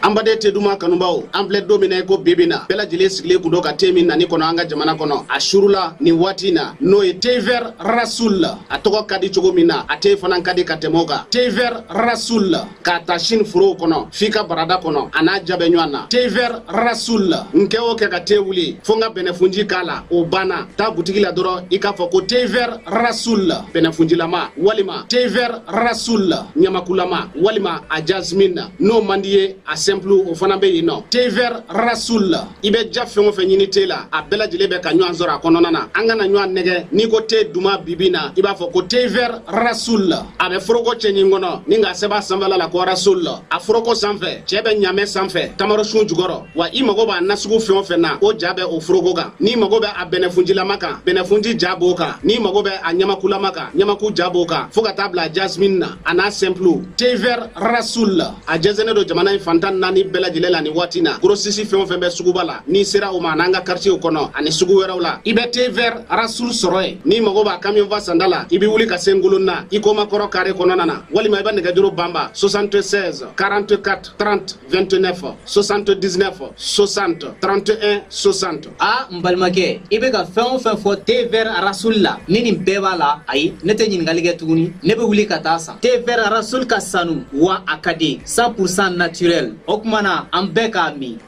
An baden te duman kanubaw, an filɛ don min na i ko bi bi na, bɛɛ lajɛlen sigilen kun don ka te min nani kɔnɔ an ka jamana kɔnɔ. A surula nin waati in na, n'o ye thé vert Rasoul. A tɔgɔ ka di cogo min na, a te fana ka di ka tɛmɛ o kan. Thé vert Rasoul, k'a ta Chine forow kɔnɔ f'i ka barada kɔnɔ, a n'a ja bɛ ɲɔgɔn na. Thé vert Rasoul, n kɛ o kɛ ka te wuli fo n ka bɛnɛfunji k'a la, o banna. Taa butigi la dɔrɔn, i k'a fɔ ko thé vert Rasoul bɛnɛfunjilama, walima thé vert Rasoul ɲamakulama, walima a jasmine. N'o man di ye, a simple, o fana bɛ yen nɔ. Thé vert Rasoul, i bɛ ja fɛn o fɛn ɲini te la, a bɛɛ lajɛlen bɛ ka ɲɔgɔn sɔrɔ a kɔnɔna na. An kana ɲɔgɔn nɛgɛ, n'i ko te duman bibi na, i b'a fɔ ko thé vert Rasoul. A bɛ foroko cɛɲi kɔnɔ ni k'a sɛbɛn a sanfɛla la ko Rasoul. A foroko sanfɛ, cɛ bɛ ɲamɛ sanfɛ, tamarosun jukɔrɔ. Wa i mago b'a nasugu fɛn o fɛn na, o ja bɛ o foroko kan. N'i mago bɛ a bɛnɛfunjilama kan, bɛnɛfunji ja b'o kan. N'i mago bɛ a ɲamakulama kan, ɲamaku ja b'o kan, fo ka taa bila jasmine na, a n'a simple. Thé vert Rasoul, a jɛnsɛnnen don jamana in fan 14 bɛɛ lajɛlen la nin waati na. Grossiste fɛn o fɛn bɛ suguba la, n'i sera o ma, an'an ka quartier kɔnɔ ani sugu wɛrɛw la, i bɛ thé vert Rasoul sɔrɔ yen. N'i mago b'a camion fa sanda la, i bɛ wuli ka se Ngolonna i komakɔrɔ carré kɔnɔna na, walima i bɛ nɛgɛjuru banba 76 44 30 29, 79 60 31 60. A n balimakɛ, i bɛ ka fɛn o fɛn fɔ thé vert Rasoul la, ni nin bɛɛ b'a la, ayi, ne tɛ ɲininkali kɛ tuguni, ne bɛ wuli ka taa san. Thé vert Rasoul ka sanu wa a ka di, 100% naturel. O tuma na an bɛɛ k'a min.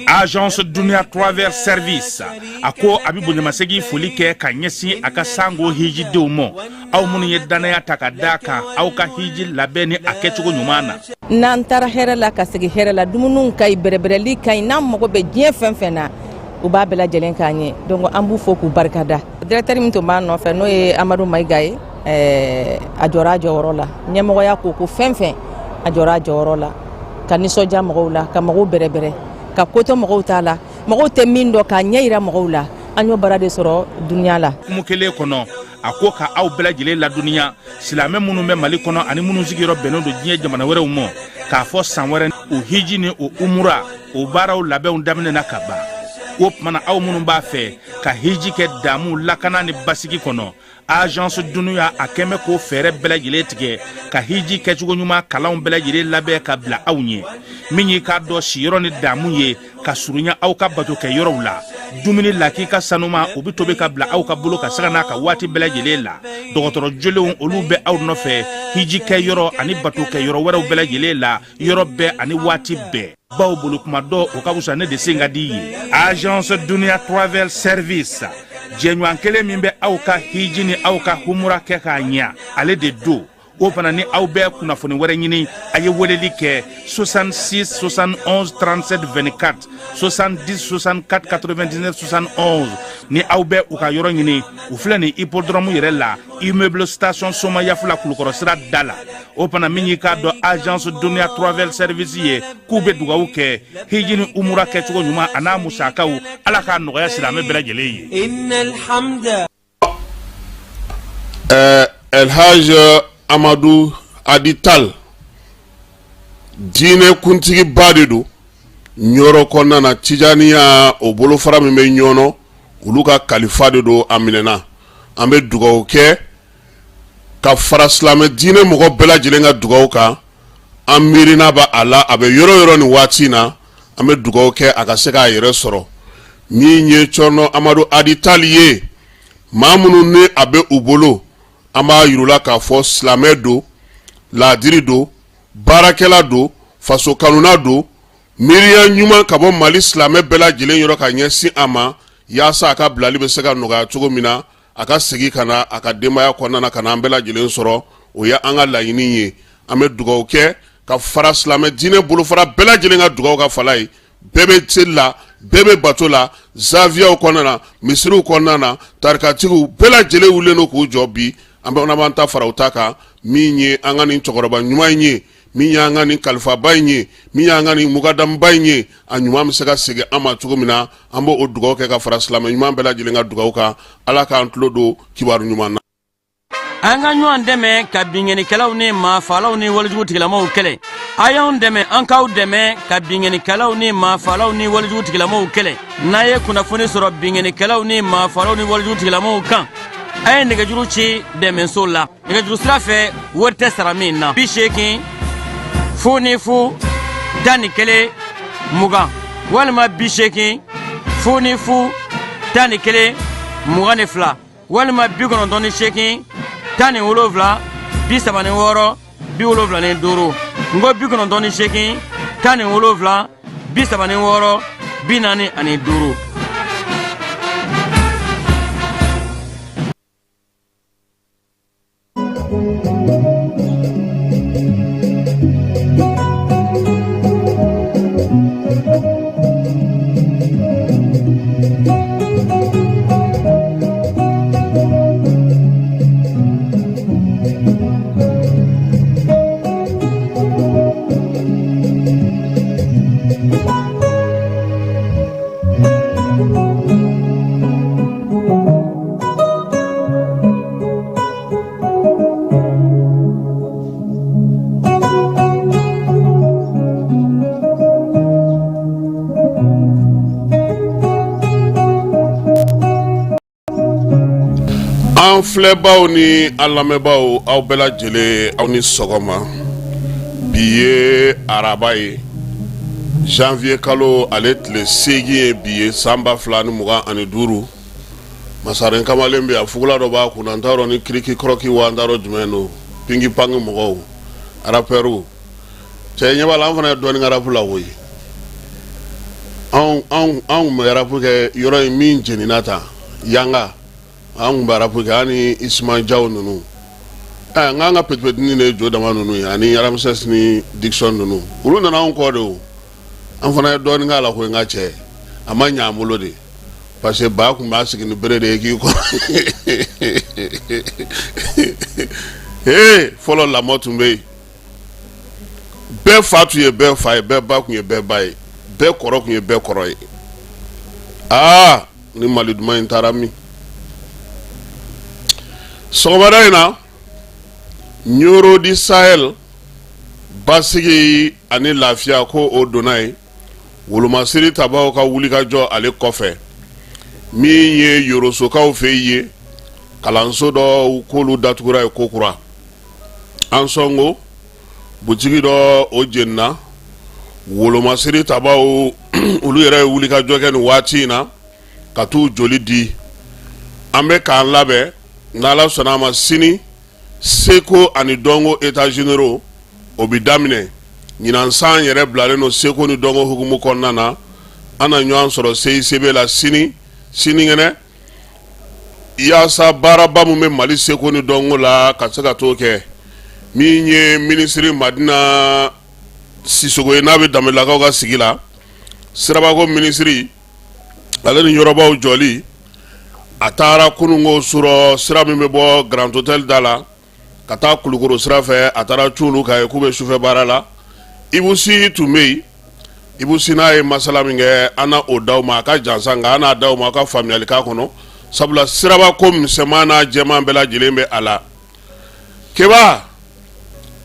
Agence Dunia Travel Service a ko a bɛ bonyamasegin foli kɛ ka ɲɛsin a ka sango hijidenw ma, aw minnu ye dannaya ta ka da kan aw ka hiji labɛn ni a kɛcogo ɲuman na. N'an taara hɛrɛ la ka segin hɛrɛ la, dumuniw ka ɲi, bɛrɛbɛrɛli ka ɲi. N'an mago bɛ diɲɛ fɛn fɛn na, u b'a bɛɛ lajɛlen k'an ye. Donc an b'u fo k'u barikada. Directeur min tun b'an nɔfɛ, n'o ye Amadu Mayiga ye, a jɔra a jɔyɔrɔ la. Ɲɛmɔgɔya ko ko fɛn fɛn, a jɔra a jɔyɔrɔ la ka nisɔndiya mɔgɔw la, ka mɔgɔw bɛrɛbɛrɛ, ka kotɔ mɔgɔw t'a la, mɔgɔw tɛ min dɔn, k'a ɲɛ yira mɔgɔw la. An y'o baara de sɔrɔ Dunia la. Hukumu kelen kɔnɔ, a ko ka aw bɛɛ lajɛlen ladɔnniya, silamɛ minnu bɛ Mali kɔnɔ ani minnu sigiyɔrɔ bɛnnen don diɲɛ jamana wɛrɛw ma, k'a fɔ san wɛrɛ o hiji ni o umura o baaraw labɛnw daminɛna ka ban. O tuma na, aw minnu b'a fɛ ka hiji kɛ damu, lakana ni basigi kɔnɔ, Agence Dunia a kɛn bɛ k'o fɛɛrɛ bɛɛ lajɛlen tigɛ ka hiji kɛcogo ɲuman kalanw bɛɛ lajɛlen labɛn ka bila aw ɲɛ. Min y'i k'a dɔn siyɔrɔ ni damu ye ka surunya aw ka bato kɛ yɔrɔw la, dumuni lakika sanuma, o bɛ tobi ka bila aw ka bolo ka sanga n'a ka waati bɛɛ lajɛlen la. Dɔgɔtɔrɔ jolenw, olu bɛ aw nɔfɛ hiji kɛ yɔrɔ ani bato kɛ yɔrɔ wɛrɛw bɛɛ lajɛlen la, yɔrɔ bɛɛ ani waati bɛɛ. Baw bolo kuma dɔ, o ka fisa ne de sen ka di ye. Agence Dunia Travel Service, jɛɲɔgɔn kelen min bɛ aw ka hiji ni aw ka humura kɛ k'a ɲɛ, ale de don. O fana ni aw bɛ kunnafoni wɛrɛ ɲini, a ye weleli kɛ 66 71 37 24, 70 64 99 71. Ni aw bɛ u ka yɔrɔ ɲini, u filɛ nin hippodrome yɛrɛ la, immeuble station Somayafula, Kulukɔrɔ sira da la. O fana, min y'i k'a dɔn Agence Dunia Travel Service ye, k'u bɛ dugawu kɛ hiji ni umura kɛcogo ɲuman a n'a musakaw, Ala k'a nɔgɔya silamɛ bɛɛ lajɛlen ye. Elhaj Amadu Adi Tal, diinɛ kuntigiba de don Ɲɔrɔ kɔnɔna na. Tijaniya o bolofara min bɛ Ɲɔnɔ, olu ka kalifa de don. A minɛna, an bɛ dugawu kɛ. Ka fara silamɛ diinɛ mɔgɔ bɛɛ lajɛlen ka dugawu kan, an miirina b'a a la, a bɛ yɔrɔ yɔrɔ nin waati in na, an bɛ dugawu kɛ a ka se k'a yɛrɛ sɔrɔ. Min ye Cɔrɔnɔ Amadu Adi Tali ye, maa minnu ni a bɛ u bolo, an b'a yir'u la k'a fɔ silamɛ don, laadiri don, baarakɛla don, faso kanuna don, miiriya ɲuman ka bɔ Mali silamɛ bɛɛ lajɛlen yɔrɔ ka ɲɛsin a ma, yaasa a ka bilali bɛ se ka nɔgɔya cogo min na, a ka segin ka na a ka denbaya kɔnɔna na, ka na an bɛɛ lajɛlen sɔrɔ. O ye an ka laɲini ye. An bɛ dugawu kɛ ka fara silamɛ diinɛ bolofara bɛɛ lajɛlen ka dugawu kan. Fala ye, bɛɛ bɛ seli la, bɛɛ bɛ bato la, zawiyaw kɔnɔna na, misiriw kɔnɔna na, tarikatigiw bɛɛ lajɛlen wulilen don k'u jɔ bi. An bɛ b'an ta fara u ta kan. Min ye an ka nin cɛkɔrɔba ɲuman in ye, min y'an ka nin kalifaba in ye, min y'an ka nin mukadamuba in ye, a ɲuman bɛ se ka segin an ma cogo min na, an b'o dugawu kɛ ka fara silamɛ ɲuman bɛɛ lajɛlen ka dugawu kan. Ala k'an tulo don kibaru ɲuman na. An ka ɲɔgɔn dɛmɛ ka binkannikɛlaw ni maafalaw ni walejugu tigilamaw kɛlɛ. A y'anw dɛmɛ, an k'aw dɛmɛ ka binkannikɛlaw ni maafalaw ni walejugu tigilamaw kɛlɛ. N'a ye kunnafoni sɔrɔ binkannikɛlaw ni maafalaw ni walejugu tigilamaw kan, a ye nɛgɛjuru ci dɛmɛso la nɛgɛjuru sira fɛ, wari tɛ sara min na: 80 00 11 20 walima 80 00 11 22 walima 98 17 36 75. N ko 98 17 36 45. An filɛbaw ni an lamɛnbaaw, aw bɛɛ lajɛlen, aw ni sɔgɔma. Bi ye araba ye, janvier kalo ale tile 8 ye bi ye, san 2025. Masaren kamalen bɛ a fugula dɔ b'a kunna, n t'a dɔn ni kiriki kɔrɔki wa, n t'a dɔn jumɛn don. Pinki panki mɔgɔw, rappeurw, cɛ ɲɛ b'a la, an fana ye dɔɔnin kɛ rap la koyi. Anw tun bɛ rap kɛ yɔrɔ in min jenina tan yanga, an tun bɛ rap kɛ, an ni Isuma Jaw ninnu. N k'an ka petit petitnin de ye Jo Dama ninnu ye, ani Ramses ni Dixon ninnu, olu nana anw kɔ de. O an fana ye dɔɔnin k'a la koyi. N ka cɛ, a ma ɲɛ an bolo de, parce que ba tun b'a sigi ni bere de ye k'i kɔ. Ee, fɔlɔ lamɔ tun bɛ yen, bɛɛ fa tun ye bɛɛ fa ye, bɛɛ ba tun ye bɛɛ ba ye, bɛɛ kɔrɔ tun ye bɛɛ kɔrɔ ye. Aa, ni Mali duman in taara min! Sɔgɔmada in na, Ɲoro du Sahel, basigi ani lafiya ko o donna yen. Wolomasiri tabaw ka wulikajɔ ale kɔfɛ, min ye Yorosokaw fɛ yen, kalanso dɔ k'olu datugura ye kokura. An sɔnko butigi dɔ o jenina. Wolomasiri tabaw olu yɛrɛ ye wulikajɔ kɛ nin waati in na ka t'u joli di. An bɛ k'an labɛn, n'Ala sɔnna a ma, sini seko ani dɔnko états généraux o bɛ daminɛ. Ɲinan san yɛrɛ bilalen don seko ni dɔnko hukumu kɔnɔna na. An na ɲɔgɔn sɔrɔ CICB la sini, sinikɛnɛ, yaasa baaraba min bɛ Mali seko ni dɔnko la ka se ka t'o kɛ. Min ye minisiri Madina Sisoko ye, n'a bɛ Danbelelakaw ka sigi la, sirabako minisiri, ale ni yɔrɔbaw jɔli, a taara kununko surɔ sira min bɛ bɔ Grand Hôtel da la ka taa Kulukoro sira fɛ, a taara cun olu kan yen k'u bɛ sufɛ baara la. Ibu Si tun bɛ yen. Ibu Si n'a ye masala min kɛ, an na o d'aw ma. A ka jan sa, nka an n'a d'aw ma aw ka faamuyali k'a kɔnɔ, sabula siraba ko misɛnman n'a jɛman bɛɛ lajɛlen bɛ a la. Keba,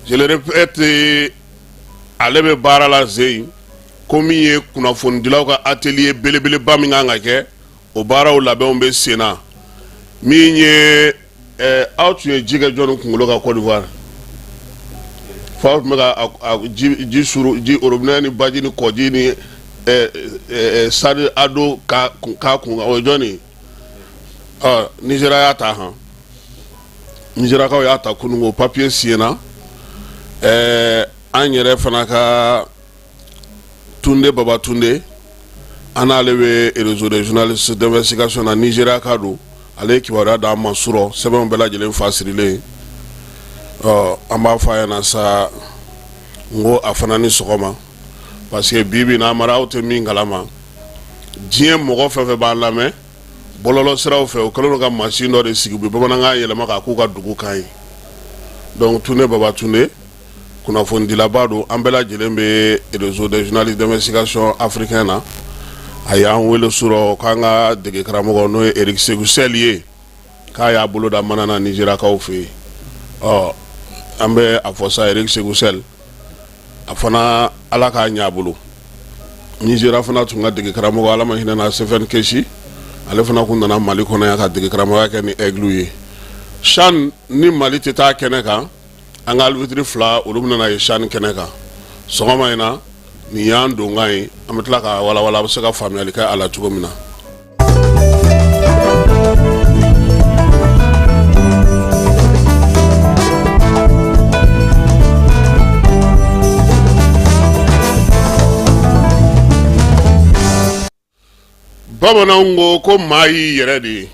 je le répète, ale bɛ baara la zen ko min ye kunnafonidilaw ka atelier belebeleba min kan ka kɛ, o baaraw labɛnw bɛ sen na. Min ye Aw tun ye ji kɛ jɔnni kunkolo kan Côte d'Ivoire fo aw tun bɛ ka ji suru ji robinet ni baji ni kɔji ni stade ado k'a kun kan, o ye jɔnni ye? Ɔ, Nizeriya y'a ta han, Nizeriyakaw y'a ta kununko, papier signena. An yɛrɛ fana ka Tunde Babatunde, an n'ale bɛ réseau des journalistes d'investigation na, Nizeriya ka don, ale ye kibaruya d'an ma surɔ, sɛbɛnw bɛɛ lajɛlen fa sirilen. Ɔ, an b'a fɔ a ɲɛna sa, n ko a fana ni sɔgɔma, parce que bi bi in na, Amara, aw tɛ min kalama, diɲɛ mɔgɔ fɛn fɛn b'an lamɛn bɔlɔlɔ siraw fɛ, o kɛlen don ka mansin dɔ de sigi, u bɛ bamanankan yɛlɛma k'a k'u ka dugu kan ye. Donc Tunde Babatunde, kunnafonidilaba don, an bɛɛ lajɛlen bɛ réseau des journalistes d'investigation africain na, a y'an wele surɔ k'an ka dege karamɔgɔ, n'o ye Eric Sékou Chelle ye, k'a y'a bolo da mana na Nizeriyakaw fɛ yen. Ɔ, an bɛ a fɔ sa, Eric Sékou Chelle, a fana, Ala k'a ɲɛ a bolo. Nizeriya fana tun ka dege karamɔgɔ, Ala ma hinɛ na, Stephen Keshi, ale fana kun nana Mali kɔnɔ yan ka dege karamɔgɔya kɛ ni Aigle ye. CHAN ni Mali tɛ taa kɛnɛ kan, an ka arbitre fila, olu bɛna ye CHAN kɛnɛ kan sɔgɔma in na. Nin y'an donkan ye, an bɛ tila ka walawala, a bɛ se ka faamuyali kɛ a la cogo min na. Bamananw ko ko maa y'i yɛrɛ de ye,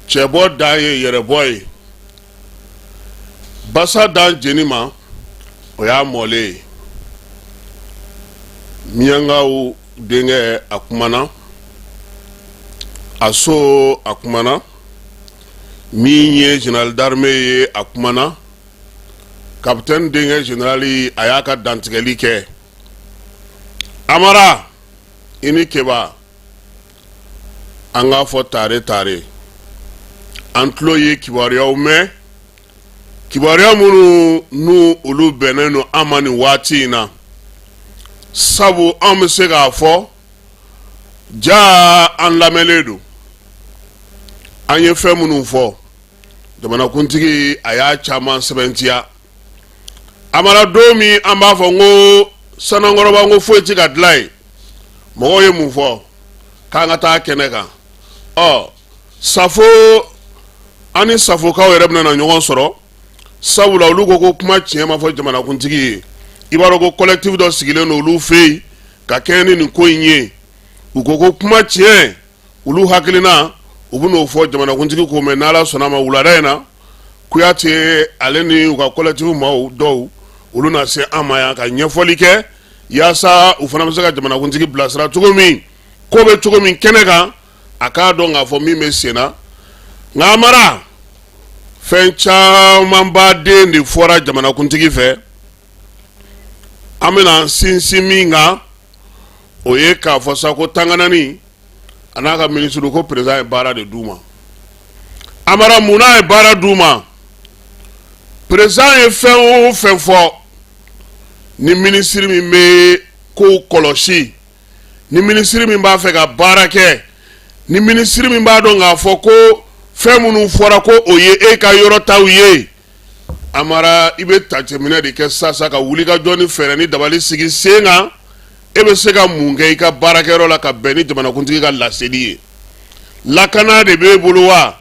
cɛbɔ dan ye yɛrɛbɔ ye, basa dan jeni ma, o y'a mɔlen ye. Miyankaw denkɛ, a kumana a so, a kumana min ye général d'armée ye, a kumana capitaine denkɛ général, a y'a ka dantigɛli kɛ. Amara, i ni keba, an k'a fɔ tare tare, an tulo ye kibaruyaw mɛn, kibaruya minnu n'u olu bɛnnen don an ma nin waati in na, sabu an bɛ se k'a fɔ ja an lamɛnlen don. An ye fɛn minnu fɔ, jamanakuntigi a y'a caman sɛbɛntiya. Amara, don min an b'a fɔ n ko Sanankɔrɔba, n ko foyi tɛ ka dilan yen, mɔgɔw ye mun fɔ? K'an ka taa kɛnɛ kan. Ɔ, Safo, an ni Safokaw yɛrɛ bɛna na ɲɔgɔn sɔrɔ, sabula olu ko ko kuma tiɲɛ ma fɔ jamanakuntigi ye. I b'a dɔn ko collectif dɔ sigilen don olu fɛ yen ka kɛɲɛ ni nin ko in ye. U ko ko kuma tiɲɛ, olu hakilina, u bɛn'o fɔ jamanakuntigi ko mɛn. N'Ala sɔnna ma, wulada in na, Kuyate, ale ni u ka collectif maaw dɔw, olu na se an ma yan ka ɲɛfɔli kɛ, yaasa u fana bɛ se ka jamanakuntigi bilasira cogo min, ko bɛ cogo min kɛnɛ kan, a k'a dɔn k'a fɔ min bɛ sen na. Nka Amara, fɛn camanba den de fɔra jamanakuntigi fɛ. An bɛna sinsin min kan, o ye k'a fɔ sa ko Tanganani a n'a ka minisiriw, ko président ye baara de d'u ma. Amara, mun n'a ye baara d'u ma? Président ye fɛn o fɛn fɔ, ni minisiri min bɛ kow kɔlɔsi, ni minisiri min b'a fɛ ka baara kɛ, ni minisiri min b'a dɔn k'a fɔ ko fɛn minnu fɔra ko o ye e ka yɔrɔ taw ye, Amara, i bɛ tateminɛ de kɛ sasa ka wuli ka jɔ ni fɛɛrɛ ni dabali sigi sen kan. E bɛ se ka mun kɛ i ka baarakɛyɔrɔ la ka bɛn ni jamanakuntigi ka laseli ye? Lakana de b'e bolo wa?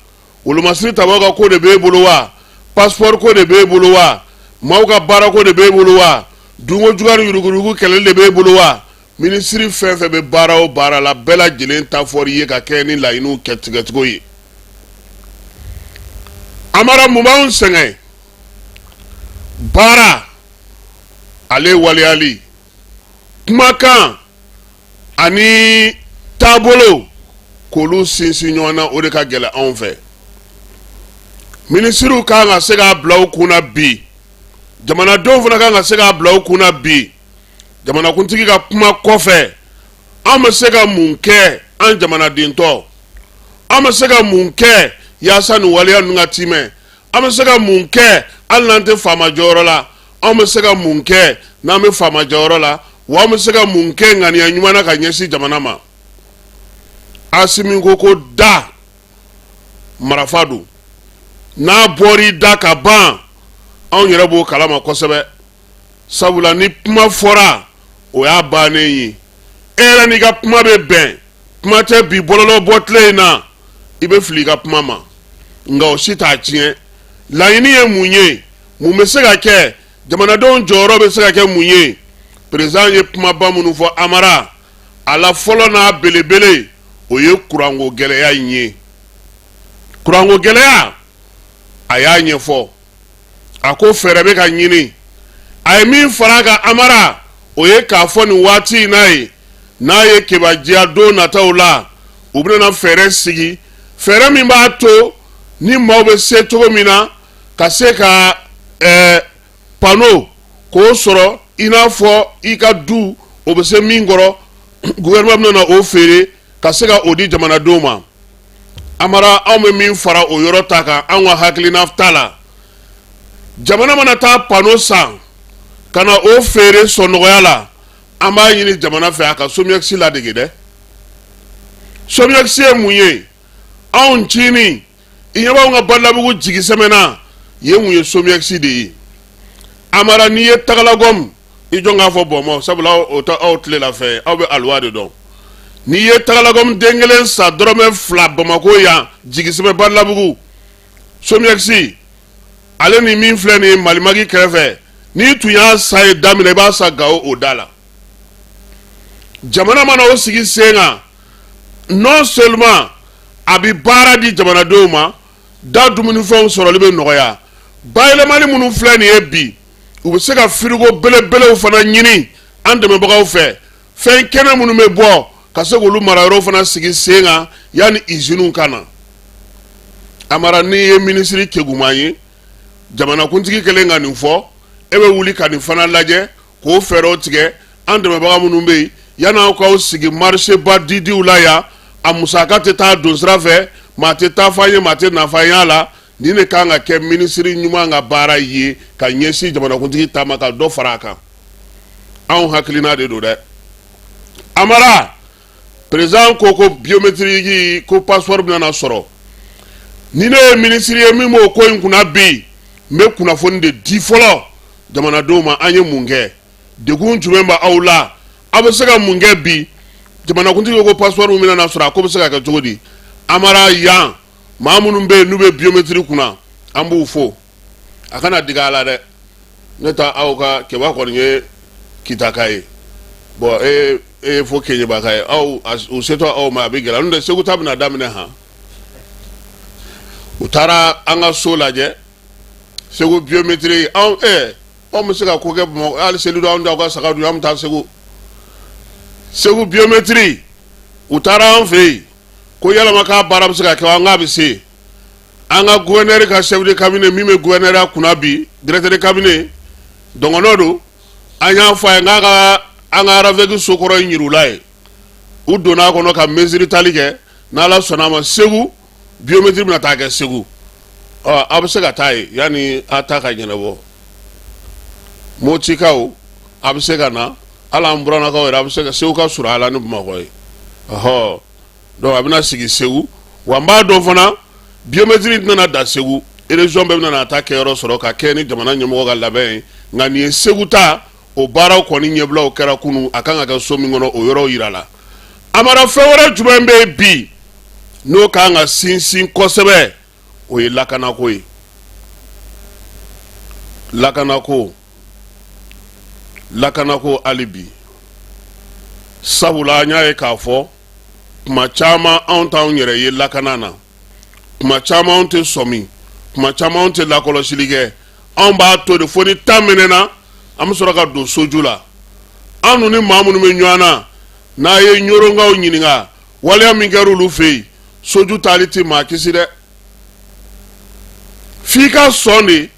Wolomasiri tabaw ka ko de b'e bolo wa? Passeport ko de b'e bolo wa? Maaw ka baarako de b'e bolo wa? Dunko juguya ni yuruguyurugu kɛlɛli de b'e bolo wa? Minisiri fɛn fɛn bɛ baara o baara la, bɛɛ lajɛlen ta fɔr'i ye ka kɛ ni laɲiniw kɛtigɛcogo ye. Amara, mun b'anw sɛgɛn? Baara ale waleyali, kumakan ani taabolo, k'olu sinsin ɲɔgɔn na, o de ka gɛlɛn anw fɛ. Minisiriw kan ka se k'a bila u kun na bi, jamanadenw fana kan ka se k'a bila u kun na bi, jamanakuntigi ka kuma kɔfɛ, an bɛ se ka mun kɛ an jamanaden tɔ? An bɛ se ka mun kɛ yaasa nin waleya ninnu ka timɛ? An bɛ se ka mun kɛ hali n'an tɛ faama jɔyɔrɔ la? Anw bɛ se ka mun kɛ n'an bɛ faama jɔyɔrɔ la? Wa an bɛ se ka mun kɛ ŋaniya ɲuman na ka ɲɛsin jamana ma? Asimi ko ko da marafa don. N'a bɔra i da ka ban, anw yɛrɛ b'o kalama kosɛbɛ, sabula ni kuma fɔra, o y'a bannen ye. E yɛrɛ n'i ka kuma bɛ bɛn, kuma tɛ bi bɔlɔlɔ bɔ tile in na, i bɛ fili i ka kuma ma, nka o si t'a tiɲɛ. Laɲini ye mun ye? Mun bɛ se ka kɛ? Jamanadenw jɔyɔrɔ bɛ se ka kɛ mun ye? Président ye kumaba minnu fɔ, Amara, a la fɔlɔ n'a belebele, o ye kuranko gɛlɛya in ye. Kuranko gɛlɛya, a y'a ɲɛfɔ, a ko fɛɛrɛ bɛ ka ɲini. A ye min fara a kan, Amara, o ye k'a fɔ nin waati in n'a ye, n'a ye kibajiya don nataw la, u bɛna fɛɛrɛ sigi, fɛɛrɛ min b'a to ni maaw bɛ se cogo min na ka se ka panneau k'o sɔrɔ, i n'a fɔ i ka du o bɛ se min kɔrɔ, gouvernement bɛna o feere ka se ka o di jamanadenw ma. Amara, anw bɛ min fara o yɔrɔ ta kan, anw ka hakilina ta la, jamana mana taa panneau san ka na o feere sɔnnɔgɔya la, an b'a ɲini jamana fɛ a ka SOMIEX ladege dɛ. SOMIEX ye mun ye? Anw ncinin, i ɲɛ b'anw ka Badalabugu jigisɛmɛ na yen, mun ye SOMIEX de ye. Amara, n'i ye tagalagɔmu, i jɔn k'a fɔ bɔnmɔ, sabula o tɛ aw tile la fɛn ye, aw bɛ aluwa de dɔn. N'i ye tagalagɔmu den kelen san dɔrɔmɛ 2 Bamakɔ yan, jigisɛmɛ Badalabugu, SOMIEX ale ni min filɛ nin ye Malimaki kɛrɛfɛ, n'i tun y'a san ye daminɛ, i b'a san Gawo o da la. Jamana mana o sigi sen kan, non seulement a bɛ baara di jamanadenw ma, da dumunifɛnw sɔrɔli bɛ nɔgɔya, bayɛlɛmali minnu filɛ nin ye bi, u bɛ se ka firigo belebelew fana ɲini an dɛmɛbagaw fɛ, fɛn kɛnɛ minnu bɛ bɔ ka se k'olu marayɔrɔw fana sigi sen kan yanni iziniw ka na. Amara, n'i ye minisiri keguman ye, jamanakuntigi kɛlen ka nin fɔ, e bɛ wuli ka nin fana lajɛ k'o fɛɛrɛw tigɛ. An dɛmɛbaga minnu bɛ yen, yan'aw k'aw sigi marché ba didiw la yan, a musaka tɛ taa don sira fɛ, maa tɛ taa f'an ye, maa tɛ nafa y'a la. Nin de kan ka kɛ minisiri ɲuman ka baara ye ka ɲɛsin jamanakuntigi ta ma, ka dɔ fara a kan. Anw hakilina de don dɛ. Amara, président ko ko biométrique ko passeport bɛna na sɔrɔ. Ni ne ye minisiri ye min b'o ko in kunna bi, n bɛ kunnafoni de di fɔlɔ jamanadenw ma. An ye mun kɛ? Degun jumɛn bɛ aw la? Aw bɛ se ka mun kɛ bi? Jamanakuntigi ko passeport min bɛna na sɔrɔ, a ko bɛ se ka kɛ cogo di? Amara, yan maa minnu bɛ yen n'u bɛ biométrie kunna, an b'u fo. A kana digi a la dɛ, ne ta aw ka kɛba kɔni ye Kitaka ye, bon e e ye fo Keɲebaka ye, aw u setɔ aw ma, a bɛ gɛlɛya. N'o tɛ Segu ta bɛna daminɛ han. U taara an ka so lajɛ, Segu biométrie. Anw anw bɛ se ka ko kɛ Bamakɔ, hali seli don anw t'aw ka saga dun, an bɛ taa Segu. Segu biométrie, u taara an fɛ yen ko yalama k'a baara bɛ se ka kɛ wa? An k'a bɛ se. An ka gouverneur ka chef de cabinet min bɛ gouverneur kunna bi, directeur de cabinet dɔngɔnɔ don, an y'a fɔ a ye k'a ka an ka RAVEC sokɔrɔ in yir'u la yen. U donna a kɔnɔ ka mesure tali kɛ. N'Ala sɔnna a ma, Segu biométrie bɛna taa kɛ Segu. Ɔ, aw bɛ se ka taa yen yanni a ta ka ɲɛnabɔ. Motikaw, a bɛ se ka na, hali an burannakaw yɛrɛ, a bɛ se ka Segu ka surun a la ni Bamakɔ ye. Ɔhɔ, donc a bɛna sigi Segu wa. N b'a dɔn fana, biométrie tɛna dan Segu, région bɛɛ bɛna n'a ta kɛyɔrɔ sɔrɔ ka kɛ ni jamana ɲɛmɔgɔ ka labɛn ye. Nka nin ye Segu ta, o baaraw kɔni ɲɛbilaw kɛra kunun, a kan ka kɛ so min kɔnɔ, o yɔrɔw yira la. Amara, fɛn wɛrɛ jumɛn bɛ yen bi n'o kan ka sinsin kosɛbɛ? O ye lakanako ye. Lakanako, lakanako hali bi, sabula an y'a ye k'a fɔ tuma caman anw t'anw yɛrɛ ye lakana na, tuma caman anw tɛ sɔmi, tuma caman anw tɛ lakɔlɔsili kɛ. Anw b'a to de fo ni ta mɛnɛna, an bɛ sɔrɔ ka don soju la. An ni maa minnu bɛ ɲɔgɔn na, n'a ye ɲɔrɔnkaw ɲininka waleya min kɛra olu fɛ yen, soju taali tɛ maa kisi dɛ. F'i ka sɔn de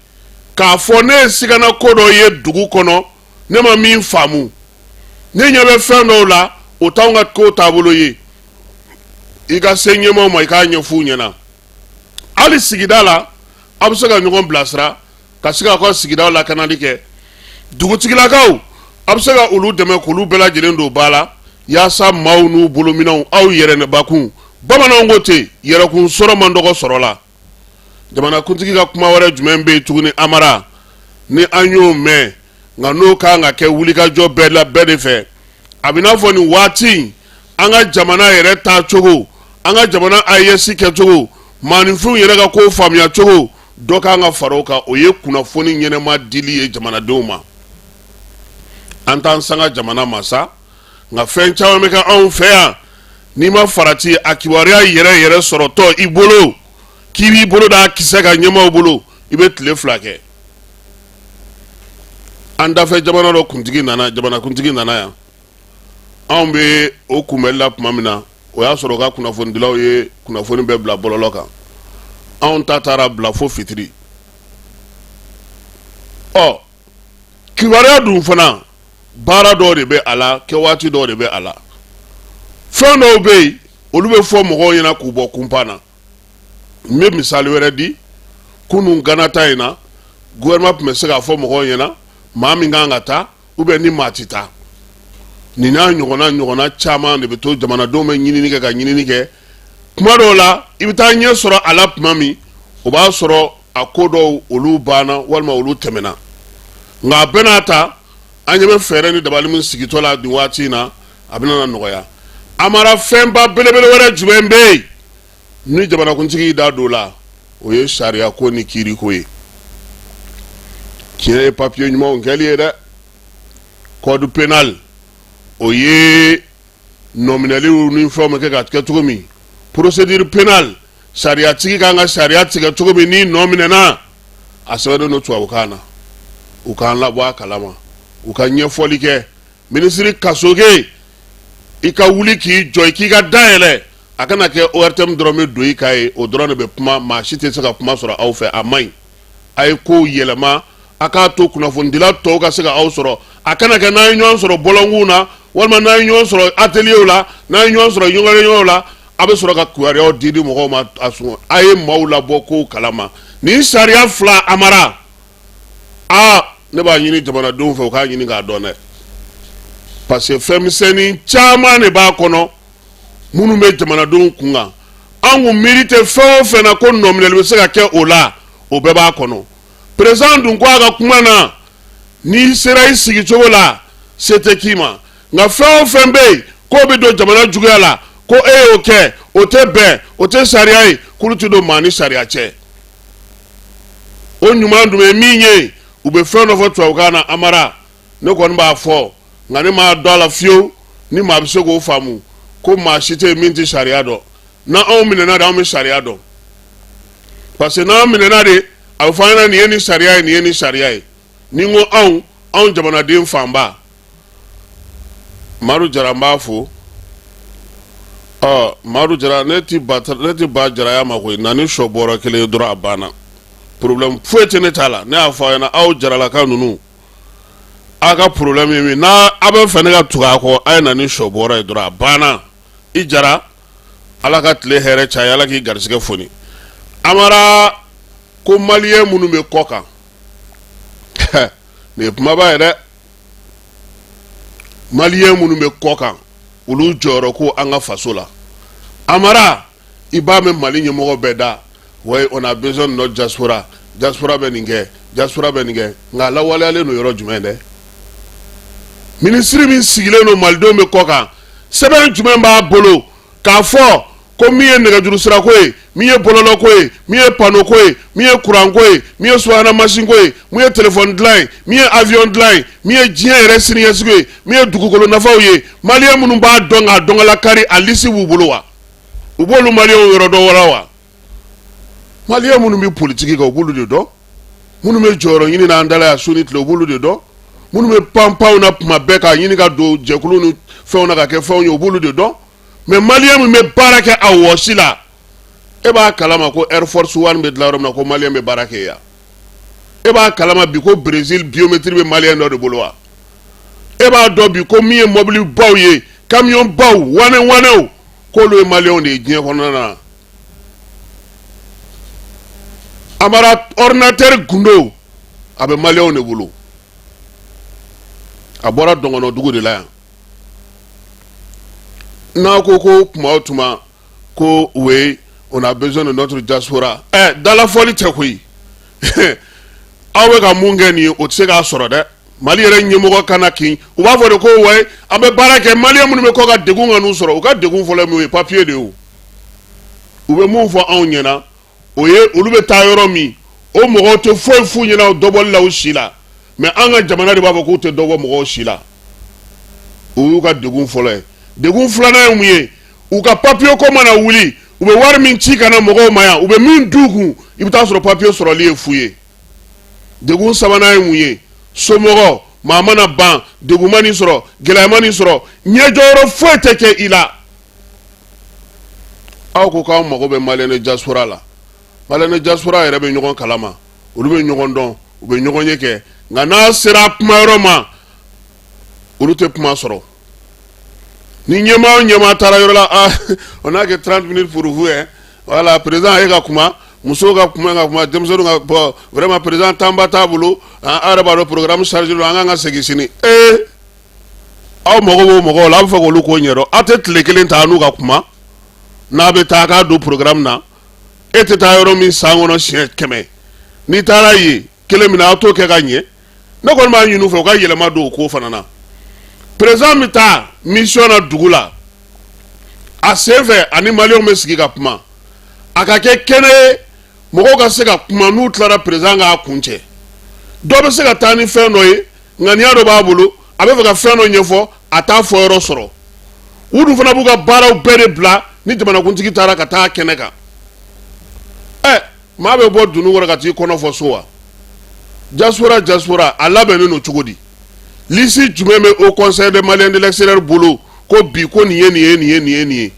k'a fɔ ne ye sigana ko dɔ ye dugu kɔnɔ, ne ma min faamu, ne ɲɛ bɛ fɛn dɔw la, o t'anw ka ko taabolo ye. I ka se ɲɛmaaw ma, i k'a ɲɛf'u ɲɛna. Hali sigida la, aw bɛ se ka ɲɔgɔn bilasira ka se k'aw ka sigidaw lakanali kɛ. Dugutigilakaw, aw bɛ se ka olu dɛmɛ k'olu bɛɛ lajɛlen don ba la, yaasa maaw n'u bolominɛnw, aw yɛrɛ bakun. Bamananw ko ten, yɛrɛkun sɔrɔ man dɔgɔ sɔrɔ la. Jamanakuntigi ka kuma wɛrɛ jumɛn bɛ yen tuguni Amara ni an y'o mɛn nka n'o kan ka kɛ wulikajɔ bɛɛ la bɛɛ de fɛ a bɛ n'a fɔ nin waati an ka jamana yɛrɛ taacogo an ka jamana AES kɛcogo maaninfinw yɛrɛ ka ko faamuya cogo dɔ kan ka fara o kan o ye kunnafoni ɲɛnama dili ye jamanadenw ma an t'an sanga jamana ma sa nka fɛn caman bɛ kɛ anw fɛ yan n'i ma farati a kibaruya yɛrɛ yɛrɛ sɔrɔtɔ i bolo k'i b'i bolo d'a kisɛ kan ɲɛmaaw bolo i bɛ tile 2 kɛ an dafɛ jamana dɔ kuntigi nana jamanakuntigi nana yan anw bɛ o kunbɛli la tuma min na o y'a sɔrɔ u ka kunnafonidilaw ye kunnafoni bɛɛ bila bɔlɔlɔ kan anw ta taara bila fo fitiri ɔ kibaruya dun fana baara dɔw de bɛ a la kɛ waati dɔw de bɛ a la fɛn dɔw bɛ yen olu bɛ fɔ mɔgɔw ɲɛna k'u bɔ kunpan na n bɛ misali wɛrɛ di kunun Gana ta in na gouvernement tun bɛ se k'a fɔ mɔgɔw ɲɛna maa min kan ka taa ou bien ni maa tɛ taa nin n'a ɲɔgɔnna ɲɔgɔnna caman de bɛ to jamanadenw bɛ ɲinini kɛ ka ɲinini kɛ kuma dɔw la i bɛ taa ɲɛ sɔrɔ a la tuma min o b'a sɔrɔ a ko dɔw olu banna walima olu tɛmɛna nka a bɛɛ n'a ta an ɲɛ bɛ fɛɛrɛ ni dabali min sigitɔ la nin waati in na a bɛna na nɔgɔya Amara fɛnba belebele wɛrɛ jumɛn bɛ yen ni jamanakuntigi y'i da don o la o ye sariya ko ni kiiriko ye tiɲɛ ye papiye ɲumanw kɛli ye dɛ code pénal o ye nɔminɛliw ni fɛnw bɛ kɛ ka kɛ cogo min procédure pénale sariyatigi kan ka sariya tigɛ cogo min n'i nɔ minɛna a sɛbɛnnen don tubabukan na u k'an labɔ a kalama u ka ɲɛfɔli kɛ minisiri Kasoge i ka wuli k'i jɔ i k'i ka da yɛlɛ a kana kɛ ORTM dɔrɔn bɛ don i ka ye o dɔrɔn de bɛ kuma maa si tɛ se ka kuma sɔrɔ aw fɛ a man ɲi a ye kow yɛlɛma a k'a to kunnafonidila tɔw ka se ka aw sɔrɔ a kana kɛ n'an ye ɲɔgɔn sɔrɔ bɔlɔnkun na walima n'an ye ɲɔgɔn sɔrɔ atelierw la n'an ye ɲɔgɔn sɔrɔ ɲɔgɔnyew la a bɛ sɔrɔ ka kibaruyaw di di mɔgɔw ma a sɔn a ye maaw labɔ kow kalama nin sariya 2 Amara aa ne b'a ɲini jamanadenw fɛ u k'a ɲini k'a dɔn dɛ parce que fɛnmisɛnnin caman de b'a kɔnɔ minnu bɛ jamanadenw kun kan an kun miiri tɛ fɛn o fɛn na ko nɔminɛli bɛ se ka kɛ o la o bɛɛ b'a kɔnɔ président dun ko a ka kuma na n'i sera i sigicogo la se tɛ k'i ma nka fɛn o fɛn bɛ yen k'o bɛ don jamana juguya la ko e y'o kɛ o tɛ bɛn o tɛ sariya ye k'olu tɛ don maa ni sariya cɛ o ɲuman dun ye min ye u bɛ fɛn dɔ fɔ tubabukan na Amara ne kɔni b'a fɔ nka ne m'a dɔn a la fiyewu ni maa bɛ se k'o faamu ko maa si tɛ yen min tɛ sariya dɔn n'anw minɛna de anw bɛ sariya dɔn parce que n'an minɛna de a bɛ fɔ an ɲɛna nin ye nin sariya ye nin ye nin sariya ye ni n ko anw anw jamanaden fanba Madu Jara n b'a fo ɔ Madu Jara ne ti ba ne ti ba jaraya ma koyi na ni sɔ bɔrɔ kelen ye dɔrɔn a banna problème foyi tɛ ne ta la ne y'a fɔ aw ɲɛna aw jaralaka ninnu aw ka problème ye min n'a aw bɛ fɛ ne ka tugu a kɔ a ye na ni sɔ bɔrɔ ye dɔrɔn a banna i Jara ala ka tile hɛrɛ caya ala k'i garisɛgɛ foni Amara ko maliyɛn minnu bɛ kɔ kan nin ye kumaba ye dɛ maliyɛn minnu bɛ kɔ kan olu jɔyɔrɔ ko an ka faso la Amara i b'a mɛn Mali ɲɛmɔgɔ bɛɛ da ouais on a besoin de notre diaspora diaspora bɛ nin kɛ diaspora bɛ nin kɛ nka a lawaleyalen don yɔrɔ jumɛn dɛ minisiri min sigilen don malidenw bɛ kɔ kan sɛbɛn jumɛn b'a bolo k'a fɔ ko min ye nɛgɛjuru sirako ye min ye bɔlɔlɔko ye min ye panneau ko ye min ye kuranko ye min ye subahana masinko ye min ye telefɔni dilan ye min ye avion dilan ye min ye diɲɛ yɛrɛ siniɲɛsigi ye min ye dugukolo nafaw ye maliyɛn minnu b'a dɔn k'a dɔnkalakari a lisi b'u bolo wa u b'olu maliyɛnw yɔrɔ dɔn wala wa maliyɛn minnu bɛ politiki kɛ u b'olu de dɔn minnu bɛ jɔyɔrɔ ɲini na an dala yan su ni tile u b'olu de dɔn minnu bɛ panpanw na tuma bɛɛ k'a ɲini ka don jɛkulu ni fɛnw na ka kɛ fɛnw ye u b'olu de dɔn mais maliyɛn min bɛ baara kɛ a wɔsi la e b'a kalama ko Air Force One bɛ dilan yɔrɔ min na ko maliyɛn bɛ baara kɛ yan e b'a kalama bi ko Brésil biométrie bɛ maliyɛn dɔ de bolo wa e b'a dɔn bi ko min ye mɔbili baw ye camion baw wanɛ wanɛw k'olu ye maliyɛnw de ye diɲɛ kɔnɔna na Amara ordinateur gundo a bɛ maliyɛnw de bolo a bɔra dɔngɔnɔdugu de la yan n'a ko ko tuma o tuma ko oui On a besoin de notre diaspora. Ɛ dalafɔli tɛ koyi, aw bɛ ka mun kɛ nin ye, o tɛ se k'a sɔrɔ dɛ. Mali yɛrɛ ɲɛmɔgɔ kana kin, u b'a fɔ de ko wayi, an bɛ baara kɛ. Maliyɛn minnu bɛ kɔkan, degun kan'u sɔrɔ. U ka degun fɔlɔ ye mun ye? Papiye de ye o. U bɛ mun fɔ anw ɲɛna, o ye olu bɛ taa yɔrɔ min, o mɔgɔw tɛ foyi f'u ɲɛna dɔbɔli la u si la. Mais an ka jamana de b'a fɔ k'u tɛ dɔ bɔ mɔgɔw si la. O y'u ka degun fɔlɔ ye. Degun filanan ye mun ye? U ka papiye ko mana wuli, u bɛ wari min ci ka na mɔgɔw ma yan, u bɛ min d'u kun, i bɛ taa sɔrɔ papiye sɔrɔli ye fu ye. Degun sabanan ye mun ye? Somɔgɔ maa mana ban, degun man'i sɔrɔ, gɛlɛya man'i sɔrɔ, ɲɛjɔyɔrɔ foyi tɛ kɛ i la. Aw ko k'aw mago bɛ malien de diaspora la. Malien de diaspora yɛrɛ bɛ ɲɔgɔn kalama, olu bɛ ɲɔgɔn dɔn, u bɛ ɲɔgɔn ye kɛ, nka n'a sera kuma yɔrɔ ma, olu tɛ kuma sɔrɔ. Ni ɲɛmaa o ɲɛmaa taara yɔrɔ la, ah, on n'a que 30 minutes pour vous, hein. Voilà, président e ka kuma, musow ka kuma, ka kuma, denmisɛnninw ka. Bon, vraiment, président temps ba t'a bolo. An yɛrɛ b'a dɔn, programme chargé don, an kan ka segin sini. Ee, aw mago b'o mɔgɔw la, aw bɛ fɛ k'olu ko ɲɛdɔn, aw tɛ tile kelen ta n'u ka kuma. N'a bɛ taa k'a don programme na, e tɛ taa yɔrɔ min san kɔnɔ siɲɛ 100, n'i taara yen kelen min na, aw t'o kɛ ka ɲɛ. Ne kɔni b'a ɲini u fɛ, u ka yɛlɛma don o ko fana na. Président bɛ taa mission na dugu la, a sen fɛ ani maliyɛnw bɛ sigi ka kuma, a ka kɛ kɛnɛ ye mɔgɔw ka se ka kuma. N'u tilara, président k'a kuncɛ. Dɔ bɛ se ka taa ni fɛn dɔ ye, ŋaniya dɔ b'a bolo, a bɛ fɛ ka fɛn dɔ ɲɛfɔ, a t'a fɔ yɔrɔ sɔrɔ. U dun fana b'u ka baaraw bɛɛ de bila ni jamanakuntigi taara ka taa kɛnɛ kan. Ɛ, maa bɛ bɔ dunun kɔrɔ ka t'i kɔnɔ fɔ so wa? Diaspora, diaspora a labɛnnen don cogo di? Liste jumɛn bɛ Haut Conseil des Maliens de l'extérieur bolo ko bi ko nin ye nin ye, nin ye nin ye, nin ye?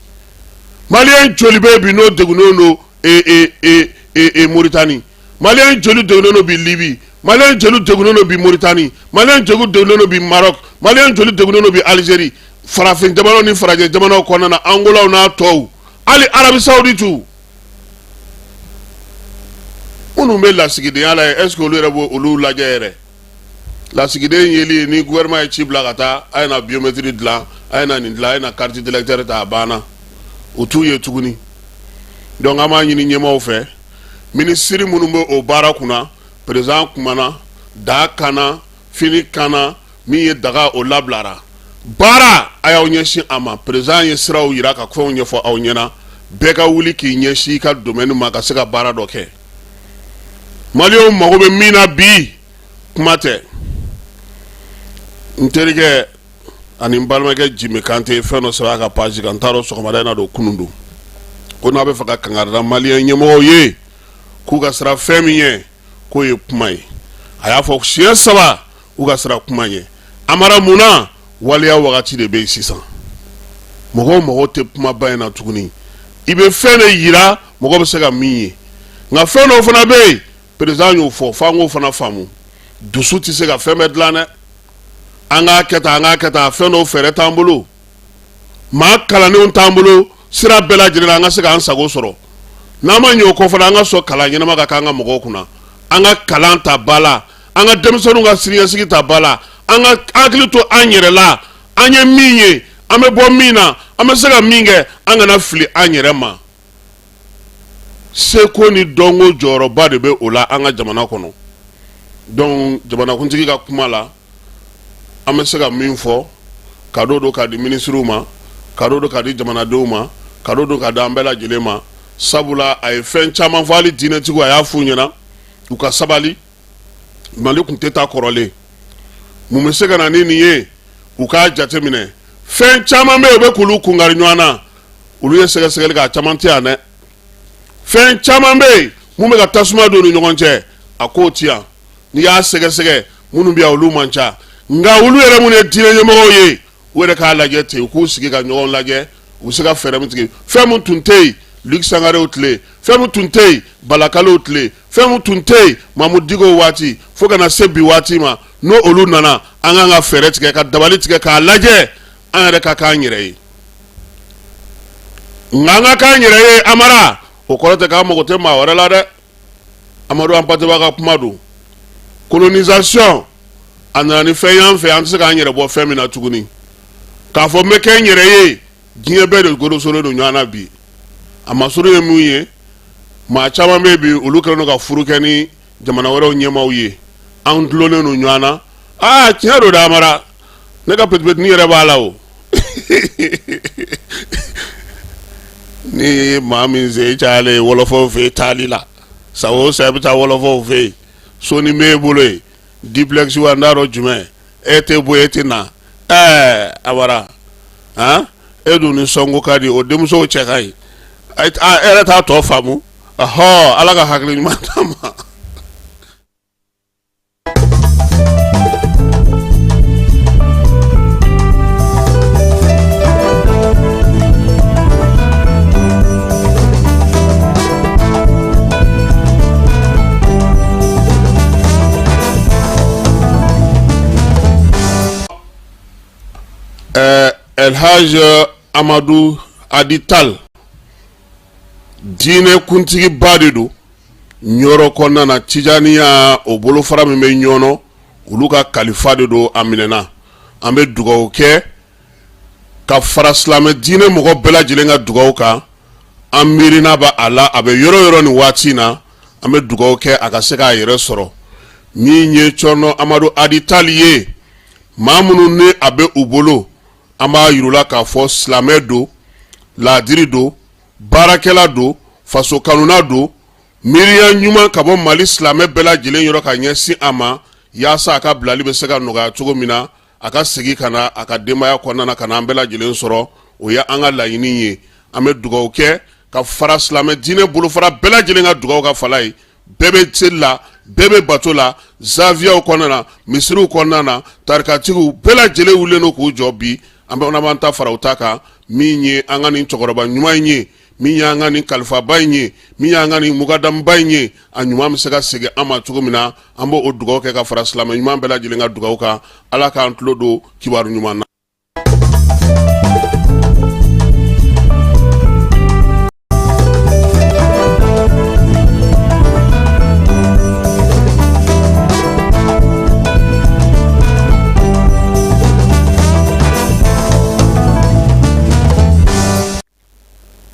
Maliyɛn joli bɛ bi n'o degunnen don e e e e Moritani? Maliyɛn joli degunnen don bi Libi? Maliyɛn joli degunnen don bi Moritani? Maliyɛn joli degunnen don bi Maroc? Maliyɛn joli degunnen don bi Algérie? Farafin jamanaw ni farajɛ jamanaw kɔnɔna na, Angolaw n'a tɔw, hali Arabie Saoudite, minnu bɛ lasigidenya la ye, est ce que olu yɛrɛ b'o olu lajɛ yɛrɛ? Lasigiden yeli ye ni gouvernement ye ci bila ka taa, a ye na biométrie dilan, a ye na nin dilan, a ye na carte d'électeur ta, a banna, u t'u ye tuguni. Donc an b'a ɲini ɲɛmaaw fɛ, minisiri minnu bɛ o baara kunna, président kumana da kana fini kana min ye daga, o labilara baara, a y'aw ɲɛsin a ma. Président ye siraw yira ka fɛnw ɲɛfɔ aw ɲɛna. Bɛɛ ka wuli k'i ɲɛsin i ka domaine ma ka se ka baara dɔ kɛ. Maliyɛnw mago bɛ min na bi, kuma tɛ. N terikɛ ani n balimakɛ Jimi Kante ye fɛn dɔ sɛbɛn a ka page kan, n t'a dɔn sɔgɔmada in na don, kunun don, ko n'a bɛ fɛ ka kangari da maliyɛn ɲɛmɔgɔw ye k'u ka siran fɛn min ɲɛ, k'o ye kuma ye. A y'a fɔ siɲɛ saba, u ka siran kuma ɲɛ. Amara, mun na waleya wagati de bɛ yen sisan? Mɔgɔw mago tɛ kumaba in na tuguni. I bɛ fɛn de yira, mɔgɔ bɛ se ka min ye. Nka fɛn dɔw fana bɛ yen, président y'o fɔ, f'an k'o fana faamu. Dusu tɛ se ka fɛn bɛɛ dilan dɛ. An k'a kɛ tan, an k'a kɛ tan, fɛn dɔw fɛɛrɛ t'an bolo, maa kalannenw t'an bolo sira bɛɛ lajɛlen na an ka se k'an sago sɔrɔ. N'an ma ɲɛ o kɔ fana, an ka sɔn kalan ɲɛnama ka k'an ka mɔgɔw kunna, an ka kalan ta ba la, an ka denmisɛnninw ka siniɲɛsigi ta ba la, an ka hakili to an yɛrɛ la, an ye min ye, an bɛ bɔ min na, an bɛ se ka min kɛ, an kana fili an yɛrɛ ma. Seko ni dɔnko jɔyɔrɔba de bɛ o la an ka jamana kɔnɔ. Donc jamanakuntigi ka kuma la, an bɛ se ka min fɔ, cadeau don k'a di minisiriw ma, cadeau don k'a di jamanadenw ma, cadeau don k'a di an bɛɛ lajɛlen ma. Sabula a ye fɛn caman fɔ, hali diinɛtigiw, a y'a f'u ɲɛna u ka sabali. Mali tun tɛ taa kɔrɔlen, mun bɛ se ka na ni nin ye? U k'a jateminɛ, fɛn caman bɛ yen, u bɛ k'olu kunkari ɲɔgɔn na. Olu ye sɛgɛsɛgɛli kɛ, a caman tɛ yan dɛ. Fɛn caman bɛ yen mun bɛ ka tasuma don u ni ɲɔgɔn cɛ, a k'o ti yan. N'i y'a sɛgɛsɛgɛ, minnu bɛ yan, olu man ca. Nka olu yɛrɛ minnu ye diinɛ ɲɛmɔgɔw ye, u yɛrɛ k'a lajɛ ten, u k'u sigi ka ɲɔgɔn lajɛ, u bɛ se ka fɛɛrɛ min tigɛ. Fɛn min tun tɛ yen Luc Sangarew tile, fɛn min tun tɛ yen Bala Kalew tile, fɛn min tun tɛ yen Mamudu Diko waati, fo ka na se bi waati ma, n'o olu nana, an k'an ka fɛɛrɛ tigɛ, ka dabali tigɛ, k'a lajɛ an yɛrɛ ka k'an yɛrɛ ye. Nka an ka k'an yɛrɛ ye, Amara, o kɔrɔ tɛ k'an mago tɛ maa wɛrɛ la dɛ. Amadu Hampâté Bâ ka kuma don. Colonisation a nana ni fɛn y'an fɛ, an tɛ se k'an yɛrɛ bɔ fɛn min na tuguni. K'a fɔ n bɛ kɛ n yɛrɛ ye, diɲɛ bɛɛ de gorosolen don ɲɔgɔn na bi. A masuru ye mun ye? Maa caman bɛ bi, olu kɛlen don ka furu kɛ ni jamana wɛrɛw ɲɛmaaw ye. An dulonnen don ɲɔgɔn na. Aa, tiɲɛ don dɛ, Amara, ne ka petit petitnin yɛrɛ b'a la o. Ni maa min sen cayalen wɔlɔfɔw fɛ yen taali la, san o san i bɛ taa wɔlɔfɔw fɛ yen, soni b'e bolo yen, duplex wa n t'a dɔn jumɛn, e tɛ bɔ, e tɛ na. Ɛɛ Amara, han, e dun ni sɔnko ka di, o denmusow cɛ ka ɲi, e yɛrɛ t'a tɔ faamu. Ɔhɔ, Ala ka hakili ɲuman d'an ma. Elhaj Amadu Adi Tal, diinɛ kuntigiba de don Ɲɔrɔ kɔnɔna na. Tijaniya o bolofara min bɛ Ɲɔnɔ, olu ka kalifa de don. A minɛna. An bɛ dugawu kɛ ka fara silamɛ diinɛ mɔgɔ bɛɛ lajɛlen ka dugawu kan. An miirina bɛ a la, a bɛ yɔrɔ yɔrɔ nin waati in na. An bɛ dugawu kɛ a ka se k'a yɛrɛ sɔrɔ. Min ye Cɔrɔnɔ Amadu Adi Tali ye, maa minnu ni a bɛ u bolo, an b'a yir'u la k'a fɔ silamɛ don, laadiri don, baarakɛla don, faso kanuna don, miiriya ɲuman ka bɔ Mali silamɛ bɛɛ lajɛlen yɔrɔ ka ɲɛsin a ma, yaasa a ka bilali bɛ se ka nɔgɔya cogo min na, a ka segin ka na a ka denbaya kɔnɔna na, ka na an bɛɛ lajɛlen sɔrɔ. O ye an ka laɲini ye. An bɛ dugawu kɛ ka fara silamɛ diinɛ bolofara bɛɛ lajɛlen ka dugawu kan. Fala ye, bɛɛ bɛ seli la, bɛɛ bɛ bato la, zawiyaw kɔnɔna na, misiriw kɔnɔna na, tarikatigiw bɛɛ lajɛlen wulilen don k'u jɔ bi. An bɛ b'an ta fara u ta kan. Min ye an ka nin cɛkɔrɔba ɲuman in ye, min y'an ka nin kalifaba in ye, min y'an ka nin mukadamuba in ye, a ɲuman bɛ se ka segin an ma cogo min na, an b'o dugawu kɛ ka fara silamɛ ɲuman bɛɛ lajɛlen ka dugawu kan. Ala k'an tulo don kibaru ɲuman na.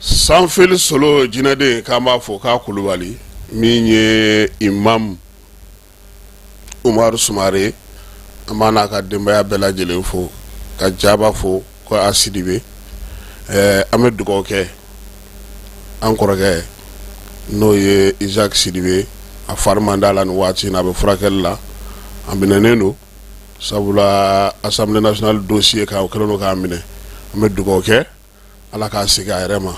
Sanfili solo jinɛden, k'an b'a fɔ k'a Kulubali, min ye imam Umaru Sumare, an b'a n'a ka denbaya bɛɛ lajɛlen fo, ka jaba fo ko a Sidibe. An bɛ dugawu kɛ an kɔrɔkɛ, n'o ye Isaac Sidibe, a fari man d'a la nin waati in na, a bɛ furakɛli la, a minɛnen don sabula Assemblée nationale dossier kan, o kɛlen don k'a minɛ. An bɛ dugawu kɛ Ala k'a segin a yɛrɛ ma.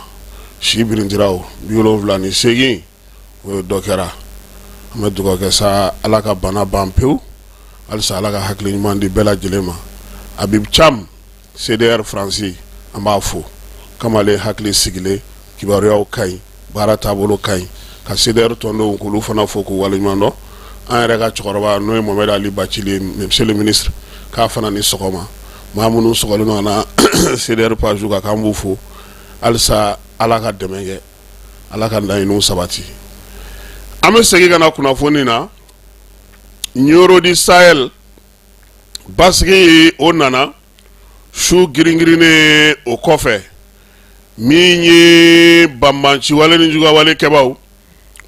Si birintira o 78, o ye dɔ kɛra. An bɛ dugawu kɛ sa, Ala ka bana ban pewu. Halisa Ala ka hakili ɲuman di bɛɛ lajɛlen ma. Habib Thiam, CDR Faransi, an b'a fo. Kamalen hakili sigilen, kibaruyaw ka ɲi, baara taabolo ka ɲi. Ka CDR tɔndenw k'olu fana fo k'u waleɲuman dɔn. An yɛrɛ ka cɛkɔrɔba, n'o ye Mohamed Ali Bacili ye, monsieur le ministre, k'a fana ni sɔgɔma. Maa minnu sɔgɔlen don na CDR page kan, k'an b'u fo. Halisa Ala ka dɛmɛ kɛ, Ala ka laɲiniw sabati. An bɛ segin ka na kunnafoni na. Nioro du Sahel, basigi o nana su giringirinnen o kɔfɛ. Min ye banbanciwale ni juguyawale kɛbaw,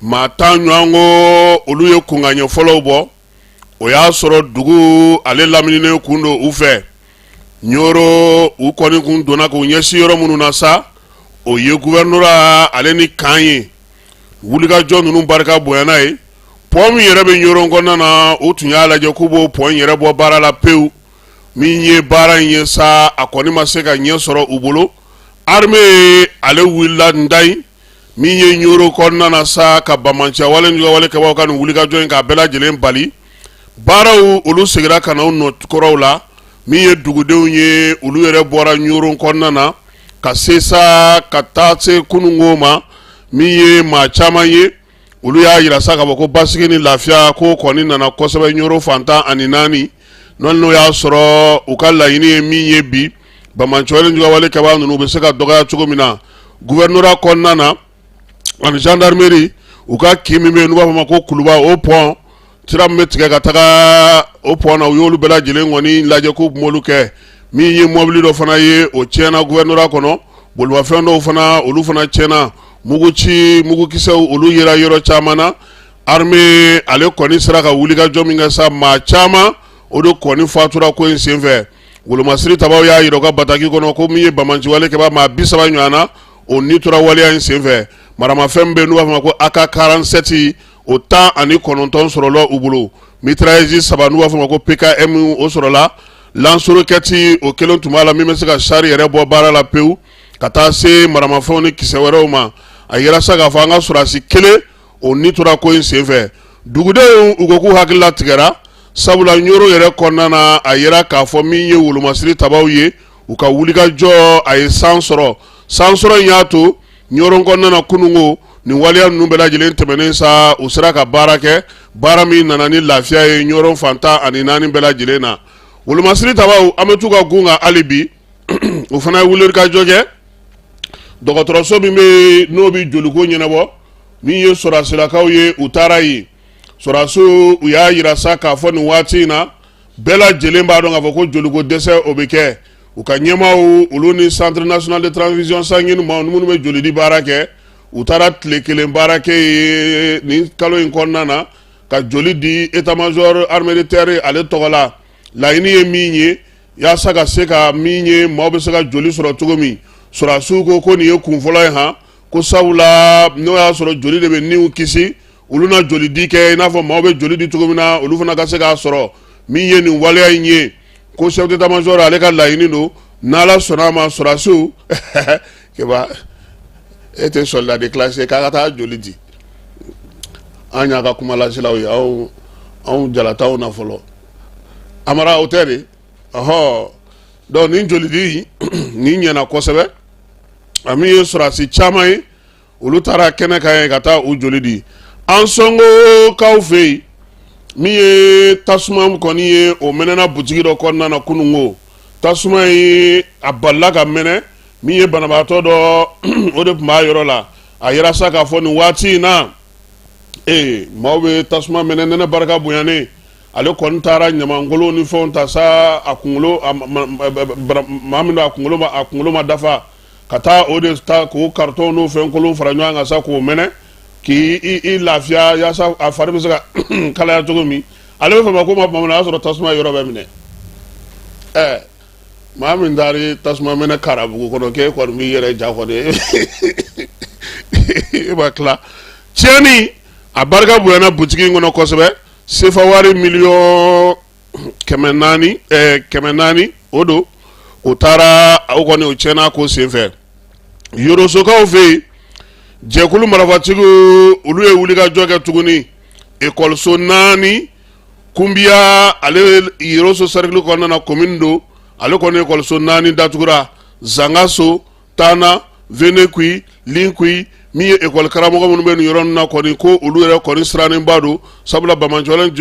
maa 10 ɲɔgɔn ko, olu ye kunkanɲɛ fɔlɔw bɔ. O y'a sɔrɔ dugu ale lamininen kun don u fɛ Ɲoro. U kɔni kun donna k'u ɲɛsin yɔrɔ minnu na sa, o ye gouvernorat ale ni camp ye. Wulikajɔ ninnu barika bonyana ye. Pont min yɛrɛ bɛ Ɲoro kɔnɔna na, u tun y'a lajɛ k'u b'o pont yɛrɛ bɔ baara la pewu. Min ye baara in ye sa, a kɔni ma se ka ɲɛ sɔrɔ u bolo. Armée ale wulila ndan min ye Ɲoro kɔnɔna na sa, ka banbanciya wale juguyawale kɛbaw ka nin wulikajɔ in k'a bɛɛ lajɛlen bali. Baaraw olu seginna ka na u nɔ kɔrɔw la. Min ye dugudenw ye, olu yɛrɛ bɔra Ɲoro kɔnɔna na ka se sa ka taa se kununko ma. Min ye maa caman ye, olu y'a jira sa k'a fɔ ko basigi ni lafiya ko kɔni nana kosɛbɛ Ɲoro fan 14. N'o y'a sɔrɔ u ka laɲini ye min ye bi, banbanciwale juguyawale kɛbaa ninnu bɛ se ka dɔgɔya cogo min na gouvernorat kɔnɔna na, ani gendarmerie u ka kin min bɛ yen n'u b'a fɔ ma ko Kuluba, o pont sira min bɛ tigɛ ka taga o pont na, u y'olu bɛɛ lajɛlen kɔni lajɛ k'u tun b'olu kɛ. Min ye mɔbili dɔ fana ye, o tiɲɛna gouvernorat kɔnɔ. Bolimafɛn dɔw fana, olu fana tiɲɛna. Muguci mugukisɛw olu yera yɔrɔ caman na. Armée ale kɔni sera ka wulikajɔ min kɛ sa, maa caman o de kɔni fatura ko in senfɛ. Wolomasiri tabaw y'a yira u ka bataki kɔnɔ ko min ye banbaanciwale kɛbaa maa 30 ɲɔgɔn na, o ni tora waleya in senfɛ. Maramafɛn bɛ yen n'u b'a fɔ ma ko AK 47, o 19 sɔrɔla u bolo. Mitrailleuse saba n'u b'a fɔ ma ko PKM, o sɔrɔla. Lance-roquette o kelen tun b'a la min bɛ se ka char yɛrɛ bɔ baara la pewu, ka taa se maramafɛnw ni kisɛ wɛrɛw ma. A yira sa k'a fɔ an ka sɔrɔdasi kelen o ni tora ko in senfɛ. Dugudenw u ko k'u hakili latigɛra, sabula Ɲoro yɛrɛ kɔnɔna na, a yira k'a fɔ min ye wolomasiri tabaw ye, u ka wulikajɔ a ye san sɔrɔ. San sɔrɔ in y'a to Ɲoro kɔnɔna na kununko nin waleya ninnu bɛɛ lajɛlen tɛmɛnen sa, u sera ka baara kɛ, baara min nana ni lafiya ye Ɲoro fan 14 bɛɛ lajɛlen na. Wolomasiri tabaw, an bɛ t'u ka gun kan hali bi. U fana ye wulikajɔ kɛ dɔgɔtɔrɔso min bɛ yen n'o bɛ joliko ɲɛnabɔ. Min ye sɔrɔdasilakaw ye, u taara yen. Sɔrɔdasiw u y'a yira sa k'a fɔ nin waati in na, bɛɛ lajɛlen b'a dɔn k'a fɔ ko joliko dɛsɛ o bɛ kɛ. U ka ɲɛmaaw olu ni Centre national de transfusion sanguine maaw minnu bɛ jolidi baara kɛ, u taara tile kelen baara kɛ yen nin kalo in kɔnɔna na ka joli di état major armée de terre ale tɔgɔ la. Laɲini ye min ye, yaasa ka se ka min ye maaw bɛ se ka joli sɔrɔ cogo min. Sɔrɔdasiw ko ko nin ye kun fɔlɔ ye han, ko sabula n'o y'a sɔrɔ joli de bɛ niw kisi, olu na joli di kɛ i n'a fɔ maaw bɛ joli di cogo min na, olu fana ka se k'a sɔrɔ. Min ye nin waleya in ye, ko chef d'état major ale ka laɲini don, n'Ala sɔnna a ma, sɔrɔdasiw keba e tɛ soldat de classe ye k'a ka taa joli di. An y'a ka kumalaselaw ye, anw anw jalataw na fɔlɔ amara o tɛ de. Ɔhɔ, donc nin jolidi nin ɲɛna kosɛbɛ. A min ye sɔrɔdasi caman ye, olu taara kɛnɛ kan yen ka taa u joli di. Ansongokaw fɛ yen, min ye tasuma kɔni ye, o mɛnɛna butigi dɔ kɔnɔna na kununko. Tasuma ye a balila ka mɛnɛ. Min ye banabaatɔ dɔ, o de tun b'a yɔrɔ la. A yira sa k'a fɔ nin waati in na, ee, maaw bɛ tasuma mɛnɛ nɛnɛ barika bonyanen. Ale kɔni taara ɲamankolon ni fɛnw ta sa, a kunkolo maa min don, a kunkolo ma dafa, ka taa o de ta k'o carton n'o fɛn kolon fara ɲɔgɔn kan sa k'o mɛnɛ k'i i lafiya, yaasa a fari bɛ se ka kalaya cogo min. Ale bɛ fama ko ma tuma min na, o y'a sɔrɔ tasuma yɔrɔ bɛɛ minɛ. Ɛ, maa min taara tasuma mɛnɛ Karabugu kɔnɔ, k'e kɔni b'i yɛrɛ ja kɔni, e ma tila. Tiɲɛni a barika bonyana butigi in kɔnɔ kosɛbɛ. Sefa wari miliyɔn 400, 400 o don, o taara, o kɔni o tiɲɛna ko senfɛ. Yorosokaw fɛ yen, jɛkulu marifatigiw olu ye wulikajɔ kɛ tuguni ekɔliso naani Kunbiya ale Yoroso cercle kɔnɔna na, commune don. Ale kɔni ekɔliso naani datugura: Zangaso, Tana, Venekui, Linkui. Min ye ekɔli karamɔgɔ minnu bɛ nin yɔrɔ ninnu na kɔni, ko olu yɛrɛ kɔni sirannenba don, sabula banbaanciwale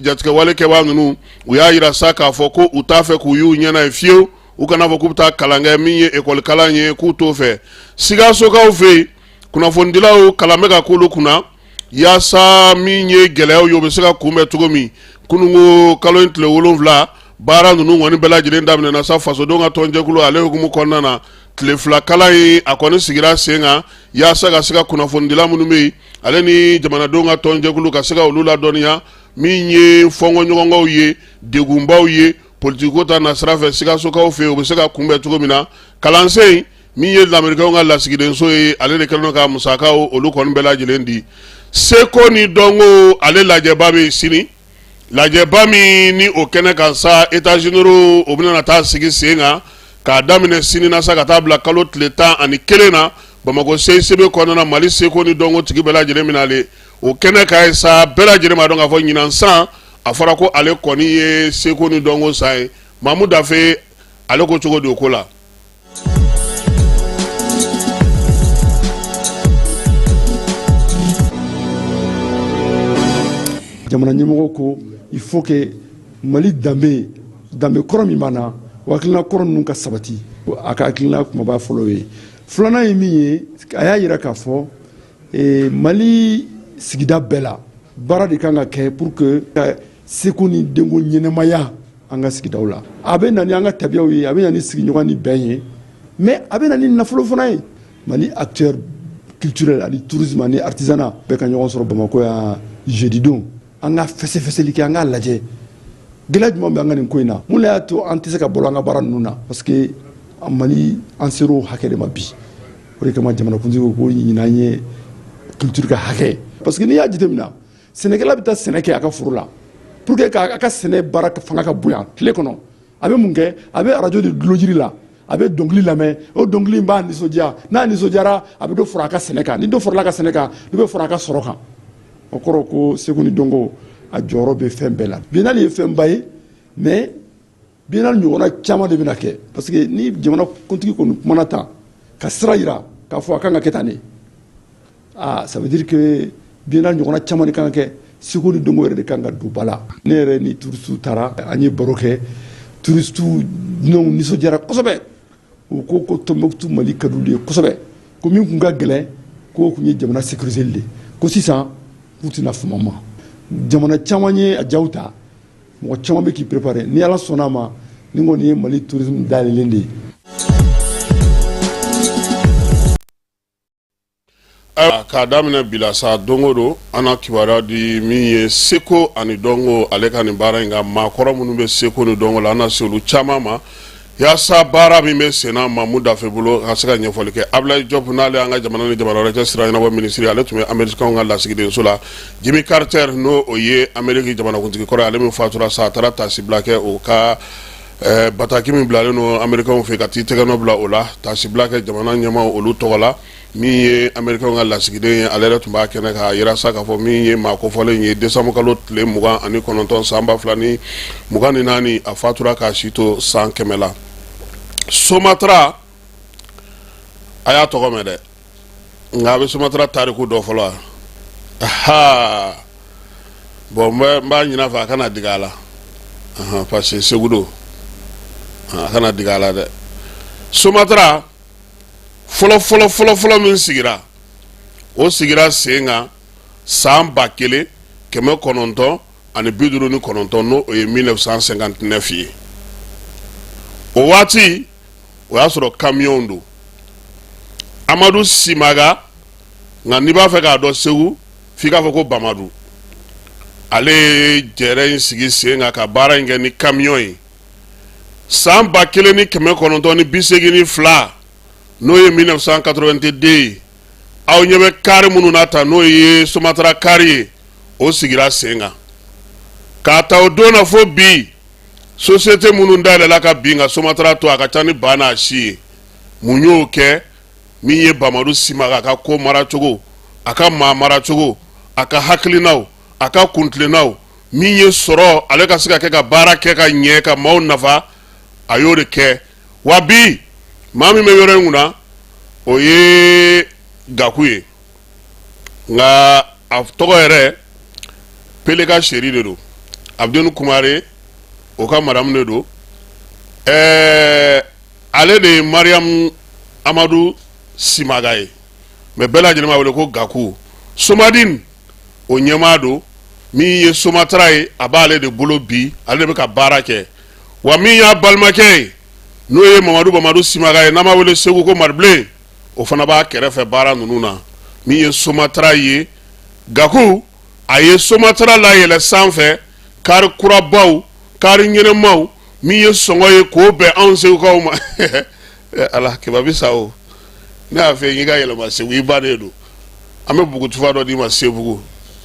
jatigɛwale kɛbaa ninnu u y'a yira sa k'a fɔ ko u t'a fɛ k'u y'u ɲɛna ye fiyewu. U kana fɔ k'u bɛ taa kalan kɛ min ye ekɔli kalan ye, k'u t'o fɛ. Sikasokaw fɛ yen, kunnafonidilaw kalan bɛ ka k'olu kunna yaasa min ye gɛlɛyaw ye, o bɛ se ka kunbɛn cogo min. Kununko kalo in tile 7, baara ninnu kɔni bɛɛ lajɛlen daminɛna sa fasodenw ka tɔnjɛkulu ale hukumu kɔnɔna na. Tile 2 kalan in a kɔni sigira sen kan yaasa ka se ka kunnafonidila minnu bɛ yen, ale ni jamanadenw ka tɔnjɛkulu, ka se ka olu ladɔnniya min ye fɔnkɔɲɔgɔnkɔw ye, degunbaw ye politikiko ta nasira fɛ Sikasokaw fɛ yen, o bɛ se ka kunbɛn cogo min na. Kalansen min ye lamerikɛnw ka lasigidenso ye, ale de kɛlen don ka musakaw olu kɔni bɛɛ lajɛlen di. Seko ni dɔnko ale lajɛba bɛ sini, lajɛba min ni o kɛnɛ kan sa, états généraux o bɛna taa sigi sen kan k'a daminɛ sini na sa ka taa bila kalo tile 11 na Bamakɔ CICB kɔnɔna. Mali seko ni dɔnko tigi bɛɛ lajɛlen bɛna ale o kɛnɛ kan ye sa. Bɛɛ lajɛlen b'a dɔn k'a fɔ ɲinan san a fɔra ko ale kɔni ye seko ni dɔnko san ye. Mamu Dafe ale ko cogo di o ko la? Jamana ɲɛmɔgɔ ko il faut que Mali danbe, danbe kɔrɔ min b'an na, o hakilina kɔrɔ ninnu ka sabati. A ka hakilina kumaba fɔlɔ ye. Filanan ye min ye, a y'a yira k'a fɔ Mali sigida bɛɛ la, baara de kan ka kɛ pour que ka seko ni dɔnko ɲɛnɛmaya an ka sigidaw la. A bɛ na ni an ka tabiyaw ye, a bɛ na ni sigiɲɔgɔn ni bɛn ye, mais a bɛ na ni nafolo fana ye. Mali acteur culturel ani tourisme ani artisanat bɛɛ ka ɲɔgɔn sɔrɔ Bamakɔ yan jeudi don. An ka fɛsɛfɛsɛli kɛ, an k'a lajɛ gɛlɛya jumɛn bɛ an ka nin ko in na, mun de y'a to an tɛ se ka bɔ an ka baara ninnu na, parce que Mali an ser'o hakɛ de ma bi. O de kama jamanakuntigi ko ko ɲinan ye culture ka hakɛ, parce que n'i y'a jateminɛ, sɛnɛkɛla bɛ taa sɛnɛ kɛ a ka foro la pour que k'a ka sɛnɛ baara fanga ka bonya tile kɔnɔ. A bɛ mun kɛ? A bɛ arajo de dulon jiri la, a bɛ dɔnkili lamɛn. O dɔnkili in b'a nisɔndiya. N'a nisɔndiyara, a bɛ dɔ fara a ka sɛnɛ kan. Ni dɔ farala a ka sɛnɛ kan, dɔ bɛ fara a ka sɔrɔ kan. O kɔrɔ ko seko ni dɔnko a jɔyɔrɔ bɛ fɛn bɛɛ la. Biennale ye fɛnba ye, mais biennale ɲɔgɔnna caman de bɛna kɛ, parce que ni jamana kuntigi kɔni kumana tan ka sira yira k'a fɔ a kan ka kɛ tan de, ah, ça veut dire que biennale ɲɔgɔnna caman de kan ka kɛ. Seko ni dɔnko yɛrɛ de kan ka don ba la. Ne yɛrɛ ni turistiw taara, an ye baro kɛ, turistiw dunanw nisɔndiyara kosɛbɛ. U ko ko Tɔnbɔkutu Mali ka d'olu ye kosɛbɛ, ko min tun ka gɛlɛn k'o tun ye jamana sécuriseli de, ko sisan k'u tɛna fama ma. Jamana caman ye a jaw ta, mɔgɔ caman bɛ k'i préparer. Ni Ala sɔnna a ma, nin kɔni ye Mali tourisme dayɛlɛlen de ye. K'a daminɛ bi la sa, don o don an na kibaruya di min ye seko ani dɔnko, ale ka nin baara in ka maakɔrɔ minnu bɛ seko ni dɔnko la, an na se olu caman ma yaasa baara min bɛ senna Mamu Dafe bolo ka se ka ɲɛfɔli kɛ. Ablaye Diop, n'ale an ka jamana ni jamana wɛrɛ cɛ sira ɲɛnabɔ minisiri, ale tun bɛ Amerikaw ka lasigidenso la. Jimmy Carter, n'o o ye Ameriki jamanakuntigi kɔrɔ ye, ale min fatura sa, a taara taasibila kɛ o ka bataki min bilalen don Amerikaw fɛ ka t'i tɛgɛnɔ bila o la, taasibila kɛ jamana ɲɛmaaw olu tɔgɔ la. Min ye Amerikaw ka lasigiden ye, ale yɛrɛ tun b'a kɛnɛ k'a yira sa k'a fɔ min ye maa kofɔlen ye, décembre kalo tile 29 san 2024, a fatura k'a si to san 100 la. Somatra, a y'a tɔgɔ mɛn dɛ, nka a bɛ Somatra tariku dɔn fɔlɔ. Ha bon, n b'a ɲini a fɛ a kana digi a la parce que Segu don, a kana digi a la dɛ. Somatra fɔlɔ fɔlɔ fɔlɔ fɔlɔ min sigira, o sigira sen kan san 1959, n'o o ye 1959 ye. O waati o y'a sɔrɔ kamiyɔnw don. Amadu Simaga, nka n'i b'a fɛ k'a dɔn Segu, f'i k'a fɔ ko Bamadu, ale ye jɛrɛ in sigi sen kan ka baara in kɛ ni kamiyɔn ye san 1982, n'o ye 1982 ye. Aw ɲɛ bɛ kari minnu na ta, n'o ye Somatra kari ye, o sigira sen kan. K'a ta o don na fo bi, société minnu dayɛlɛla ka bin ka Somatra to, a ka ca ni ba n'a si ye. Mun y'o kɛ? Min ye Bamadu Simaga ka ko maracogo, a ka maa maracogo, a ka hakilinaw, a ka kuntilennaw, min ye sɔrɔ ale ka se ka kɛ ka baara kɛ ka ɲɛ ka maaw nafa, a y'o de kɛ. Wa bi maa min bɛ yɔrɔ in kunna, o ye Gaku ye, nka a tɔgɔ yɛrɛ Pele ka seri de don, Abudeni Kumare o ka madamu de don. Ɛɛ ale de ye Mariam Amadu Simaga ye, mais bɛɛ lajɛlen b'a wele ko Gaku. Somadini o ɲɛmaa don. Min ye Somatra ye, a b'ale de bolo bi, ale de bɛ ka baara kɛ. Wa min y'a balimakɛ ye, n'o ye Mamadu Bamadu Simaga ye, n'an b'a wele Segu ko Maribilen, o fana b'a kɛrɛfɛ baara ninnu na. Min ye Somatra ye, Gaku a ye Somatra layɛlɛ sanfɛ, kari kurabaw, kari ɲɛnɛmaw, min ye sɔngɔ ye k'o bɛn anw Segukaw ma. Ala keba bɛ sa o, ne y'a fɛ i ka yɛlɛma Segu, i ba de don. An bɛ bugutufa dɔ d'i ma Sebugu,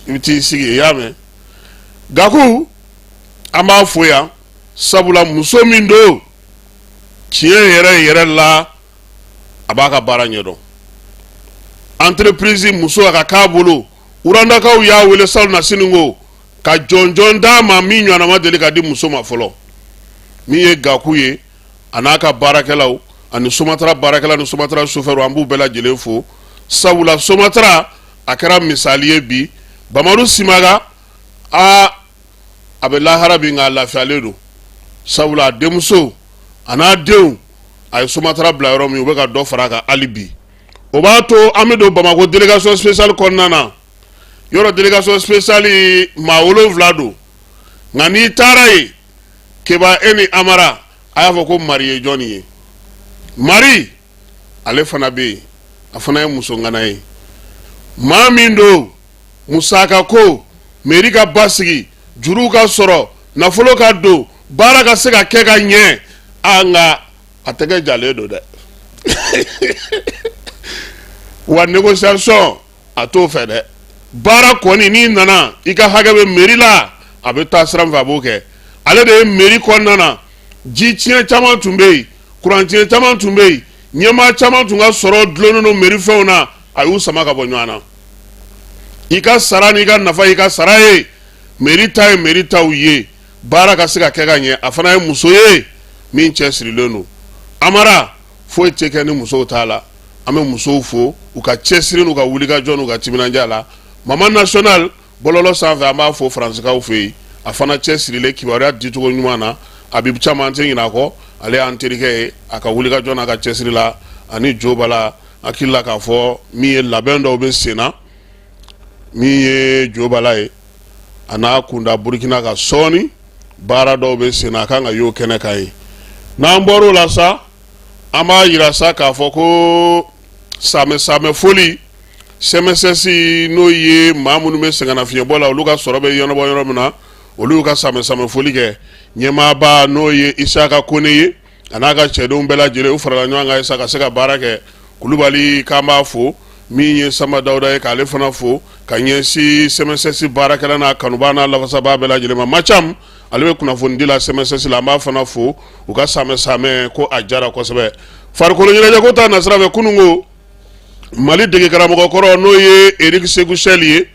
i bɛ t'i sigi, i y'a mɛn. Gaku, an b'a fo yan, sabula muso min don, tiɲɛ yɛrɛ yɛrɛ la, a b'a ka baara ɲɛdɔn. Entreprise muso a ka k'a bolo. Urandakaw y'a wele salon na sini ko ka jɔnjɔn d'a ma min ɲɔgɔnna ma deli ka di muso ma fɔlɔ. Min ye Gaku ye, a n'a ka baarakɛlaw ani Somatra baarakɛla ni Somatra sofɛriw, an b'u bɛɛ lajɛlen fo, sabula Somatra a kɛra misali ye bi. Bamadu Simaga, aa a bɛ lahara bi, nka a lafiyalen don, sabula a denmuso a n'a denw, a ye Somatra bila yɔrɔ min, u bɛ ka dɔ fara a kan hali bi. O b'a to an bɛ don Bamakɔ délégation spéciale kɔnɔna na. Yɔrɔ délégation spéciale maa 7 don, nka n'i taara yen, Keba, e ni Amara, a y'a fɔ ko Mari ye jɔnni ye? Mari ale fana bɛ yen, a fana ye muso ŋana ye. Maa min don musaka ko, mairie ka basigi, juruw ka sɔrɔ, nafolo ka don, baara ka se ka kɛ ka ɲɛ. A nka a tɛgɛ jalen don dɛ, wa négociation a t'o fɛ dɛ. Baara kɔni, n'i nana i ka hakɛ bɛ mairie la, a bɛ taa sira min fɛ, a b'o kɛ. Ale de ye mairie kɔnɔna na, ji tiɲɛ caman tun bɛ yen, kuran tiɲɛ caman tun bɛ yen, ɲɛmaa caman tun ka sɔrɔ dulonnen don mairie fɛnw na, a y'u sama ka bɔ ɲɔgɔn na. I ka sara n'i ka nafa, i ka sara ye mairie ta ye, mairie taw ye, baara ka se ka kɛ ka ɲɛ. A fana ye muso ye min cɛsirilen don. Amara, foyi tɛ kɛ ni musow t'a la. An bɛ musow fo u ka cɛsiri n'u ka wulikajɔ n'u ka timinandiya la. Mama National bɔlɔlɔ sanfɛ, an b'a fo Faransikaw fɛ yen, a fana cɛsirilen kibaruya dicogo ɲuman na. A bɛ caman tɛ ɲinɛ a kɔ, ale y'an terikɛ ye a ka wulikajɔ n'a ka cɛsiri la. Ani jo bala hakili la k'a fɔ min ye labɛn dɔw bɛ sen na, min ye jo bala ye, a n'a kunda Burukina ka sɔɔni baara dɔw bɛ sen na, a kan ka y'o kɛnɛ kan ye. N'an bɔr'o la sa, an b'a yira sa k'a fɔ ko samɛ samɛ foli CMSS, n'o ye maa minnu bɛ sɛgɛnnafiɲɛbɔ la, olu ka sɔrɔ bɛ ɲɛnabɔ yɔrɔ min na, olu y'u ka samɛ samɛ foli kɛ. Ɲɛmaaba n'o ye Isaka Kone ye, a n'a ka cɛdenw bɛɛ lajɛlen, u farala ɲɔgɔn kan sa ka se ka baara kɛ. Kulubali k'an b'a fo, min ye Sanba Dawuda ye, k'ale fana fo ka ɲɛsin CMSS baarakɛla n'a kanubaa n'a lafasabaa bɛɛ lajɛlen ma. Macam, ale bɛ kunnafonidi la CMSS la, an b'a fana fo. U ka samɛ samɛ ko a jara kosɛbɛ. Farikolo ɲɛnajɛ ko ta nasira fɛ, kununko Mali dege karamɔgɔ kɔrɔ, n'o ye Eric Seku Chelle ye.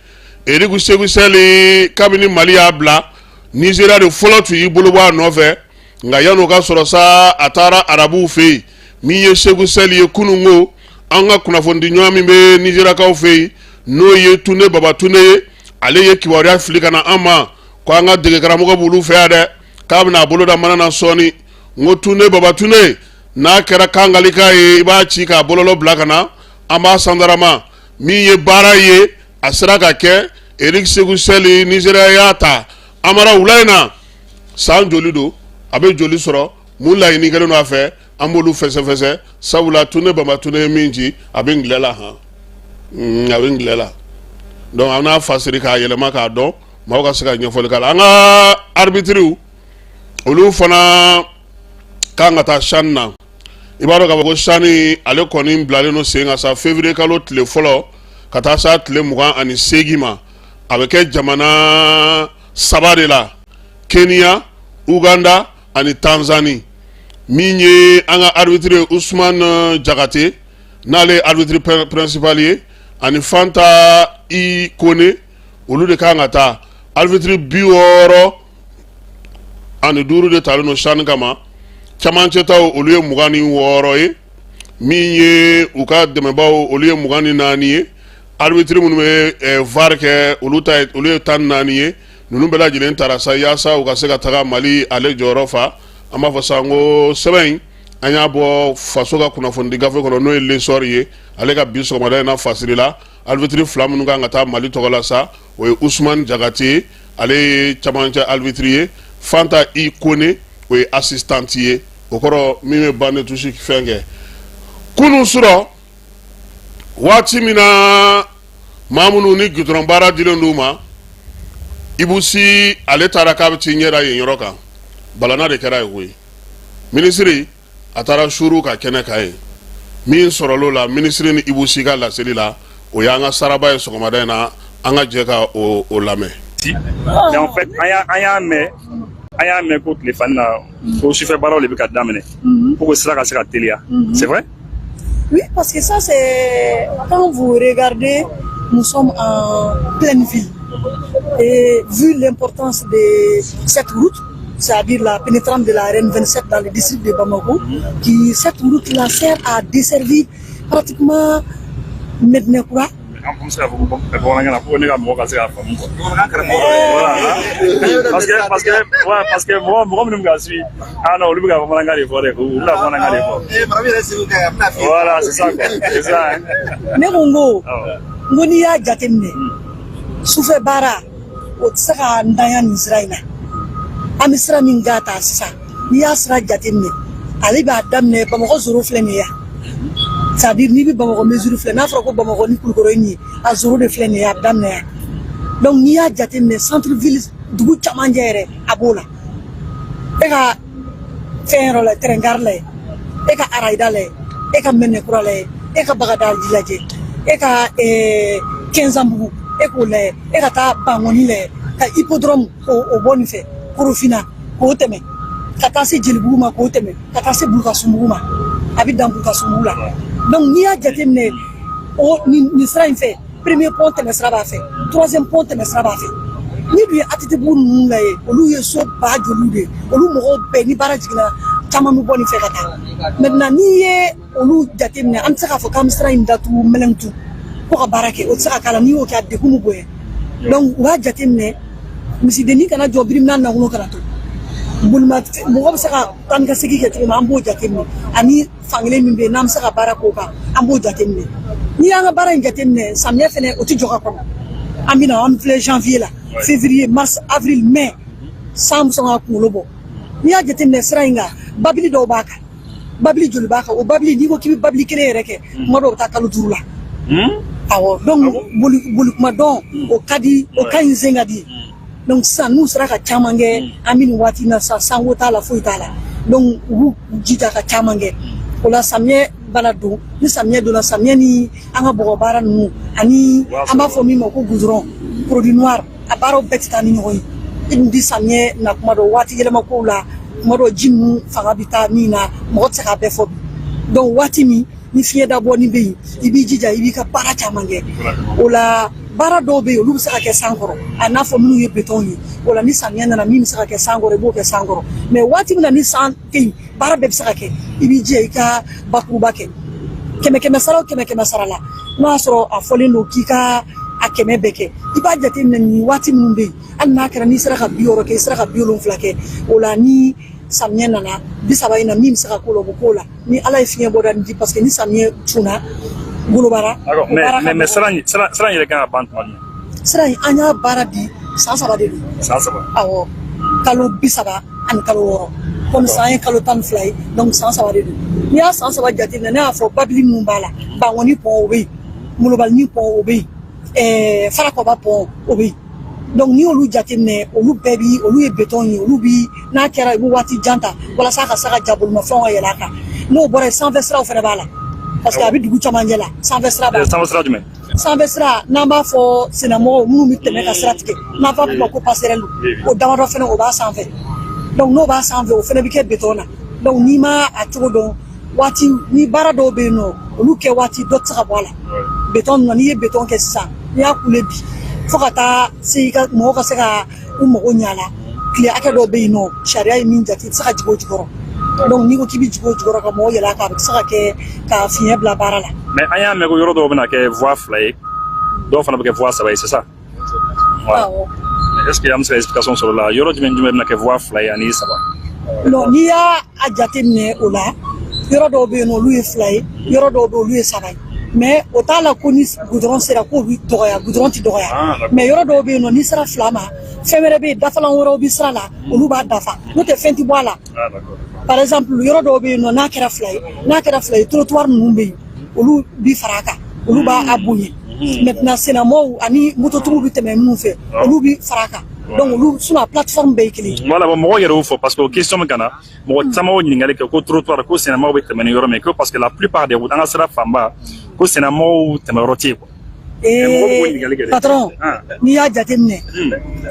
Eric Seku Chelle, kabini Mali y'a bila, Nizeriya de fɔlɔ tun y'i bolo bɔ a nɔfɛ, nka yan'o ka sɔrɔ sa, a taara arabuw fɛ yen. Min ye Seku Chelle ye, kununko an ka kunnafonidi ɲɔgɔn min bɛ Nizeriyakaw fɛ yen, n'o ye Tunde Babatunde ye, ale ye kibaruya fili ka na an ma ko an ka dege karamɔgɔ b'olu fɛ yan dɛ, k'a bɛna a bolo da mana na sɔɔni. N ko Tunde Babatunde, n'a kɛra kangalika ye, i b'a ci k'a bɔlɔlɔ bila ka na, an b'a sandarama. Min ye baara ye, a sera ka kɛ. Eric Seku Chelle, Nizeriya y'a ta. Amara, wula in na, san joli don, a bɛ joli sɔrɔ, mun laɲini kɛlen don a fɛ, an b'olu fɛsɛfɛsɛ, sabula Tunde Babatunde ye min ci, a bɛ ngilɛ la han, a bɛ ngilɛ la. Donc an n'a fasiri k'a yɛlɛma k'a dɔn, maaw ka se ka ɲɛfɔli k'a la. An ka arbitriw, olu fana kan ka taa CHAN na. I b'a dɔn k'a fɔ ko CHAN, ale kɔni bilalen don sen kan sa, février kalo tile fɔlɔ ka taa sa tile 28 ma. A bɛ kɛ jamana saba de la: Kenya, Uganda ani Tanzanie. Min ye an ka arbitre ye, Usman Jakate, n'ale ye arbitre principal ye, ani Fanta I Kone, olu de kan ka taa. Arbitre 65 de talen don CHAN kama. Camancɛ taw, olu ye 26 ye. Min ye u ka dɛmɛbaaw, olu ye 24 ye. Arbitre minnu bɛ VAR kɛ, olu ta olu ye 14 ye. Ninnu bɛɛ lajɛlen taara sa yaasa u ka se ka taga Mali ale jɔyɔrɔ fa. An b'a fɔ sa ko sɛbɛn in, an y'a bɔ faso ka kunnafonidi gafe kɔnɔ, n'o ye L'Essor ye, ale ka bi sɔgɔmada in na fasiri la. Arbitre fila minnu kan ka taa Mali tɔgɔ la sa, o ye Usman Jakate, ale ye camancɛ arbitre ye, Fanta I Kone, o ye assistante ye, o kɔrɔ min bɛ banc de touche fɛn kɛ. Kunun surɔ, waati min na maa minnu ni gudɔrɔn baara dilen d'u ma, Ibou Sy, ale taara k'a bɛ t'i ɲɛ da yen yɔrɔ kan, balana de kɛra yen koyi. Minisiri, a taara suuru ka kɛnɛ kan ye. Min sɔrɔl'o la, minisiri ni Ibou Sy ka laseli la, o y'an ka saraba ye sɔgɔmada in na. An ka jɛ ka o lamɛn. Mais en fait, an y'a mɛn ko tile fani na, ko sufɛ baaraw de bɛ ka daminɛ pour que sira ka se ka teliya. C'est vrai? Oui, parce que ça, c'est quand vous regardez, nous sommes en pleine ville. Et vu l'importance de cette route, c'est-à-dire la pénétrante de la RN 27 dans le district de Bamako, qui cette route-là sert à desservir pratiquement Medinekura. An bɛ se k'a fɔ ko bamanankan na pour ne ka mɔgɔ ka se k'a faamu quoi. Voilà, parce que ouais, parce que mɔgɔ minnu bɛ ka suit, ah non, olu bɛ ka bamanankan de fɔ dɛ, u bɛna bamanankan de fɔ. Voilà, c'est ça quoi, c'est ça hein. Ne ko n ko n ko n'i y'a jateminɛ, sufɛ baara o tɛ se ka ntanya nin sira in na. An bɛ sira min kan ta sisan, n'i y'a sira jateminɛ, ale b'a daminɛ Bamakɔ zoro filɛ nin ye yan. C'est à dire n'i bɛ Bamakɔ mesure filɛ, n'a fɔra ko Bamakɔ ni Kulukɔrɔ ye nin ye, a zéro de filɛ nin ye, a bɛ daminɛ yan. Donc n'i y'a jateminɛ, centre ville, dugu camancɛ yɛrɛ, a b'o la. E ka fɛn yɔrɔ la, train gare lajɛ, e ka arayida lajɛ, e ka Mɛnɛkura lajɛ, e ka Bagadaji lajɛ, e ka Kɛnzanbugu, e k'o lajɛ, e ka taa Bankɔni lajɛ, ka hippodrome o bɔ nin fɛ, Korofina k'o tɛmɛ, ka taa se Jelibugu ma, k'o tɛmɛ, ka taa se Bulukasumbugu ma, a bɛ dan Bulukasumbugu la. Donc n'i y'a jateminɛ, o nin sira in fɛ, premier pont tɛmɛ sira b'a fɛ, troisième pont tɛmɛ sira b'a fɛ. Ni dun ye ATT-bugu ninnu lajɛ, olu ye so ba joliw de ye. Olu mɔgɔw bɛɛ, ni baara jiginna, caman bɛ bɔ nin fɛ ka taa. Maintenant n'i ye olu jateminɛ, an tɛ se k'a fɔ k'an bɛ sira in datugu mɛlɛntu ko ka baara kɛ. O tɛ se ka k'a la. N'i y'o kɛ, a degun bɛ bonya. Donc u b'a jateminɛ, misidennin kana jɔ birimina nakolo kana to bolimafɛn, mɔgɔ bɛ se ka taa ni ka segin kɛ cogo min, an b'o jateminɛ. Ani fankelen min bɛ yen n'an bɛ se ka baara k'o kan, an b'o jateminɛ. N'i y'an ka baara in jateminɛ, samiyɛ fɛnɛ, o tɛ jɔ ka kɔnɔ. An bɛna, an filɛ janvier la, février, mars, avril, mai, san bɛ sɔn ka kunkolo bɔ. N'i y'a jateminɛ sira in kan, babili dɔw b'a kan, babili joli b'a kan. O babili, n'i ko k'i bɛ babili kelen yɛrɛ kɛ, kuma dɔw bɛ taa kalo 5 la. Awɔ, donc boli boli kuma dɔn, o ka di, o ka ɲi, sen ka di. Donc sisan n'u sera ka caman kɛ, an bɛ nin waati in na sisan, sanko t'a la, foyi t'a la. Donc u b'u jija ka caman kɛ o la. Samiyɛ bana don, ni samiyɛ donna, samiyɛ ni an ka bɔgɔ baara ninnu, ani an b'a fɔ min ma ko goudron, produit noir, a baaraw bɛɛ tɛ taa ni ɲɔgɔn ye. I dun ti samiyɛ na kuma dɔ, waati yɛlɛma kow la, kuma dɔ ji ninnu fanga bɛ taa min na, mɔgɔ tɛ se k'a bɛɛ fɔ bi. Donc waati min ni fiɲɛ dabɔni bɛ yen, i b'i jija, i b'i ka baara caman kɛ o la. Baara dɔw bɛ yen, olu bɛ se ka kɛ san kɔrɔ, a n'a fɔ minnu ye béton ye. O la, ni samiyɛ nana, min bɛ se ka kɛ san kɔrɔ, i b'o kɛ san kɔrɔ. Mais waati min na ni san tɛ yen, baara bɛɛ bɛ se ka kɛ, i b'i jija i ka bakuruba kɛ, kɛmɛ kɛmɛ sara o kɛmɛ kɛmɛ sara la, n'o y'a sɔrɔ a fɔlen don k'i ka a 100 bɛɛ kɛ, i b'a jateminɛ nin waati minnu bɛ yen, hali n'a kɛra n'i sera ka 60 kɛ, i sera ka 70 kɛ o la. Ni samiyɛ nana, 30 in na, min bɛ se ka k'o la, o bɛ k'o la, ni Ala ye fiɲɛ bɔda di, parce que ni samiyɛ cunna golobara. Mais sira in yɛrɛ kan ka ban tuma jumɛn? Sira in, an y'a baara di, san 3 de don. San 3? Awɔ, kalo 30 ani kalo 6. Komi san ye kalo 12 ye, donc san 3 de don. N'i y'a san 3 jateminɛ, ne y'a fɔ babili minnu b'a la, Bankɔni pont o bɛ yen, Molobalini pont o bɛ yen, Farakɔba pont o bɛ yen. Donc n'i y'olu jateminɛ, olu bɛɛ bi, olu ye béton ye. Olu bi, n'a kɛra, i bɛ waati jan ta walasa ka se ka ja bolimafɛnw ka yɛlɛ a kan. N'o bɔra yen, sanfɛ siraw fana b'a la, parce que a bɛ dugu camancɛ la, sanfɛ sira b'a la. Sanfɛ sira jumɛn? Sanfɛ sira n'an b'a fɔ sennamɔgɔw minnu bɛ tɛmɛ ka sira tigɛ, n'an b'a fɔ ma ko passerelle, o damadɔ fana, o b'a sanfɛ. Donc n'o b'a sanfɛ, o fana bɛ kɛ béton na. Donc n'i ma a cogo dɔn, waati ni baara dɔw bɛ yen nɔ, olu kɛ waati dɔ tɛ se ka bɔ a la. Béton ninnu, n'i ye béton kɛ sisan, n'i y'a kule bi fo ka taa se i ka mɔgɔw ka se ka u mago ɲɛ a la, tile hakɛ dɔw bɛ yen nɔ, sariya ye min jate, i tɛ se ka jigin o jukɔrɔ. Donc n'i ko k'i bɛ jigin o jukɔrɔ ka mɔgɔw yɛlɛ a kan, a bɛ se ka kɛ ka fiɲɛ bila baara la. Mais an y'a mɛn ko yɔrɔ dɔw bɛna kɛ voie fila ye, dɔw fana bɛ kɛ voie saba ye, c'est ça? Awɔ. Est ce que an bɛ se ka explication sɔrɔ o la? Yɔrɔ jumɛn jumɛn bɛna kɛ voie fila ye ani saba? Non, n'i y'a a jateminɛ o la, yɔrɔ dɔw bɛ yen nɔ, olu ye fila ye, yɔrɔ dɔw bɛ yen, olu ye saba ye. Mais o t'a la ko ni goudron sera k'o bɛ dɔgɔya. Goudron tɛ dɔgɔya, mais yɔrɔ dɔw bɛ yen nɔ, n'i sera fila ma, fɛn wɛrɛ bɛ yen, dafalan wɛrɛw bɛ sira la, olu b'a dafa. N'o tɛ, fɛn tɛ bɔ a la. Par exemple, yɔrɔ dɔw bɛ yen nɔ, n'a kɛra fila ye, trottoir ninnu bɛ yen, olu bi fara a kan, olu b'a a bonya. Maintenant sennamɔgɔw ani mototigiw bɛ tɛmɛ minnu fɛ, olu bi fara a kan. Donc olu, sinon a plateforme bɛɛ ye kelen ye. Voilà, bon, mɔgɔw yɛrɛ y'o fɔ, parce que o question min ka na, mɔgɔ caman y'o ɲininkali kɛ ko trottoir, ko sennamɔgɔw bɛ tɛmɛ ni yɔrɔ min, ko parce que la plupart des routes, an ka sira fanba, ko sennamɔgɔw tɛmɛyɔrɔ tɛ yen quoi. Mɔgɔw b'o ɲininkali kɛ dɛ. Patron, n'i y'a jateminɛ,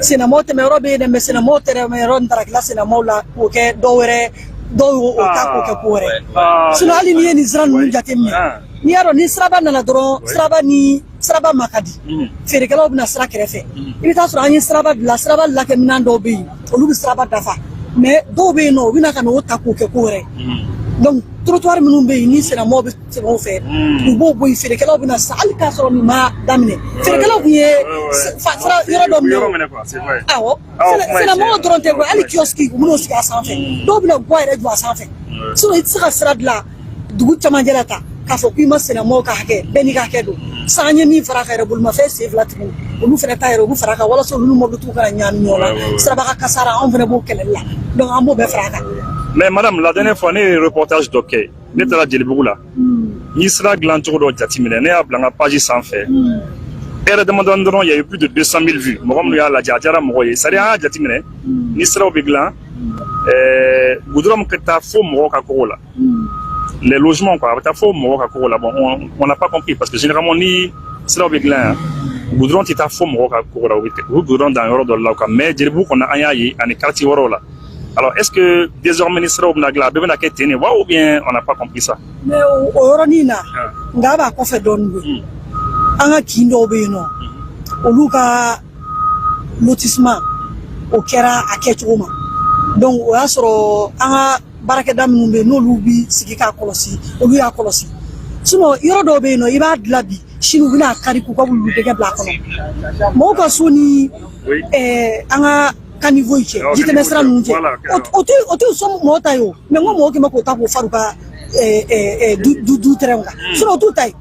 sennamɔgɔ tɛmɛyɔrɔ bɛ yen dɛ, mais sennamɔgɔ tɛmɛyɔrɔ n tarakila sennamɔgɔw la k'o kɛ dɔw wɛrɛ, dɔw y'o ta k'o kɛ ko wɛrɛ. Sinon hali n'i ye nin sira ninnu jateminɛ, n'i y'a dɔn ni siraba nana dɔrɔn, siraba ni siraba ma ka di, feerekɛlaw bɛna sira kɛrɛfɛ. I bɛ taa sɔrɔ an ye siraba dilan, siraba lakɛminɛn dɔw bɛ yen, olu bɛ siraba dafa. Mais dɔw bɛ yen nɔ, u bɛna ka na o ta k'o kɛ ko wɛrɛ. Donc trottoir minnu bɛ yen, ni sennamɔgɔw bɛ tɛmɛ o fɛ, u b'o bɔ yen, feerekɛlaw bɛna san. Hali k'a sɔrɔ nin ma daminɛ, feerekɛlaw tun ye sira yɔrɔ dɔ minɛ. Awɔ, sennamɔgɔw dɔrɔn tɛ koyi, hali kiosque, u bɛn'o sigi a sanfɛ, dɔw bɛna guwa yɛrɛ jɔ a sanfɛ. Sinon i tɛ se ka sira dilan dugu camancɛ la ta k'a fɔ k'i ma sennamɔgɔw ka hakɛ, bɛɛ n'i ka hakɛ don. San an ye min fara a kan yɛrɛ, bolimafɛn sen fila tigiw, olu fana ta yɛrɛ, u bɛ fara a kan walasa olu ni mobilitigiw kana ɲagami ɲɔgɔn na. Sirabaga kasara, anw fana b'o kɛlɛli la, donc an b'o bɛɛ fara a kan. Mais madame, la dernière fois, ne ye reportage dɔ kɛ, ne taara Jelibugu la. N ye sira dilan cogo dɔ jateminɛ, ne y'a bila n ka page sanfɛ. Heure damadɔni dɔrɔn, il y a eu plus de 200 000 vues. Mɔgɔ minnu y'a lajɛ, a diyara mɔgɔ ye. C'est à dire, an y'a jateminɛ, ni siraw bɛ dilan, goudron ka taa fo mɔgɔw ka kogo la. Les logements quoi, a bɛ taa fo mɔgɔw ka kogo la. Bon, on n'a pas compris, parce que généralement ni siraw bɛ dilan yan, goudron tɛ taa fo mɔgɔw ka kogo la. U bɛ goudron dan yɔrɔ dɔ la quoi. Mais Jelibugu kɔnɔ, an y'a ye ani quartier wɛrɛw la. Alors, est-ce que désormais ni siraw bɛna dilan, a bɛɛ bɛna kɛ ten de wa, ou bien on n'a pas compris ça? Mais o yɔrɔnin na, nka a b'a kɔfɛ dɔɔnin koyi. An ka kin dɔw bɛ yen nɔ, olu ka lotissement o kɛra a kɛcogo ma. Donc o y'a sɔrɔ an ka baarakɛda minnu bɛ yen, n'olu bi sigi k'a kɔlɔsi, olu y'a kɔlɔsi. Sinon yɔrɔ dɔw bɛ yen nɔ, i b'a dilan bi, sini u bɛna kari k'u ka wulu dɛgɛ bila a kɔnɔ. Mɔgɔw ka so ni an ka caniveau in cɛ, jitɛmɛ sira ninnu cɛ, o tɛ so mɔgɔ ta ye o. Mais n ko mɔgɔw kɛn bɛ k'o ta k'o fara u ka du terrain kan. Sinon o t'u ta ye.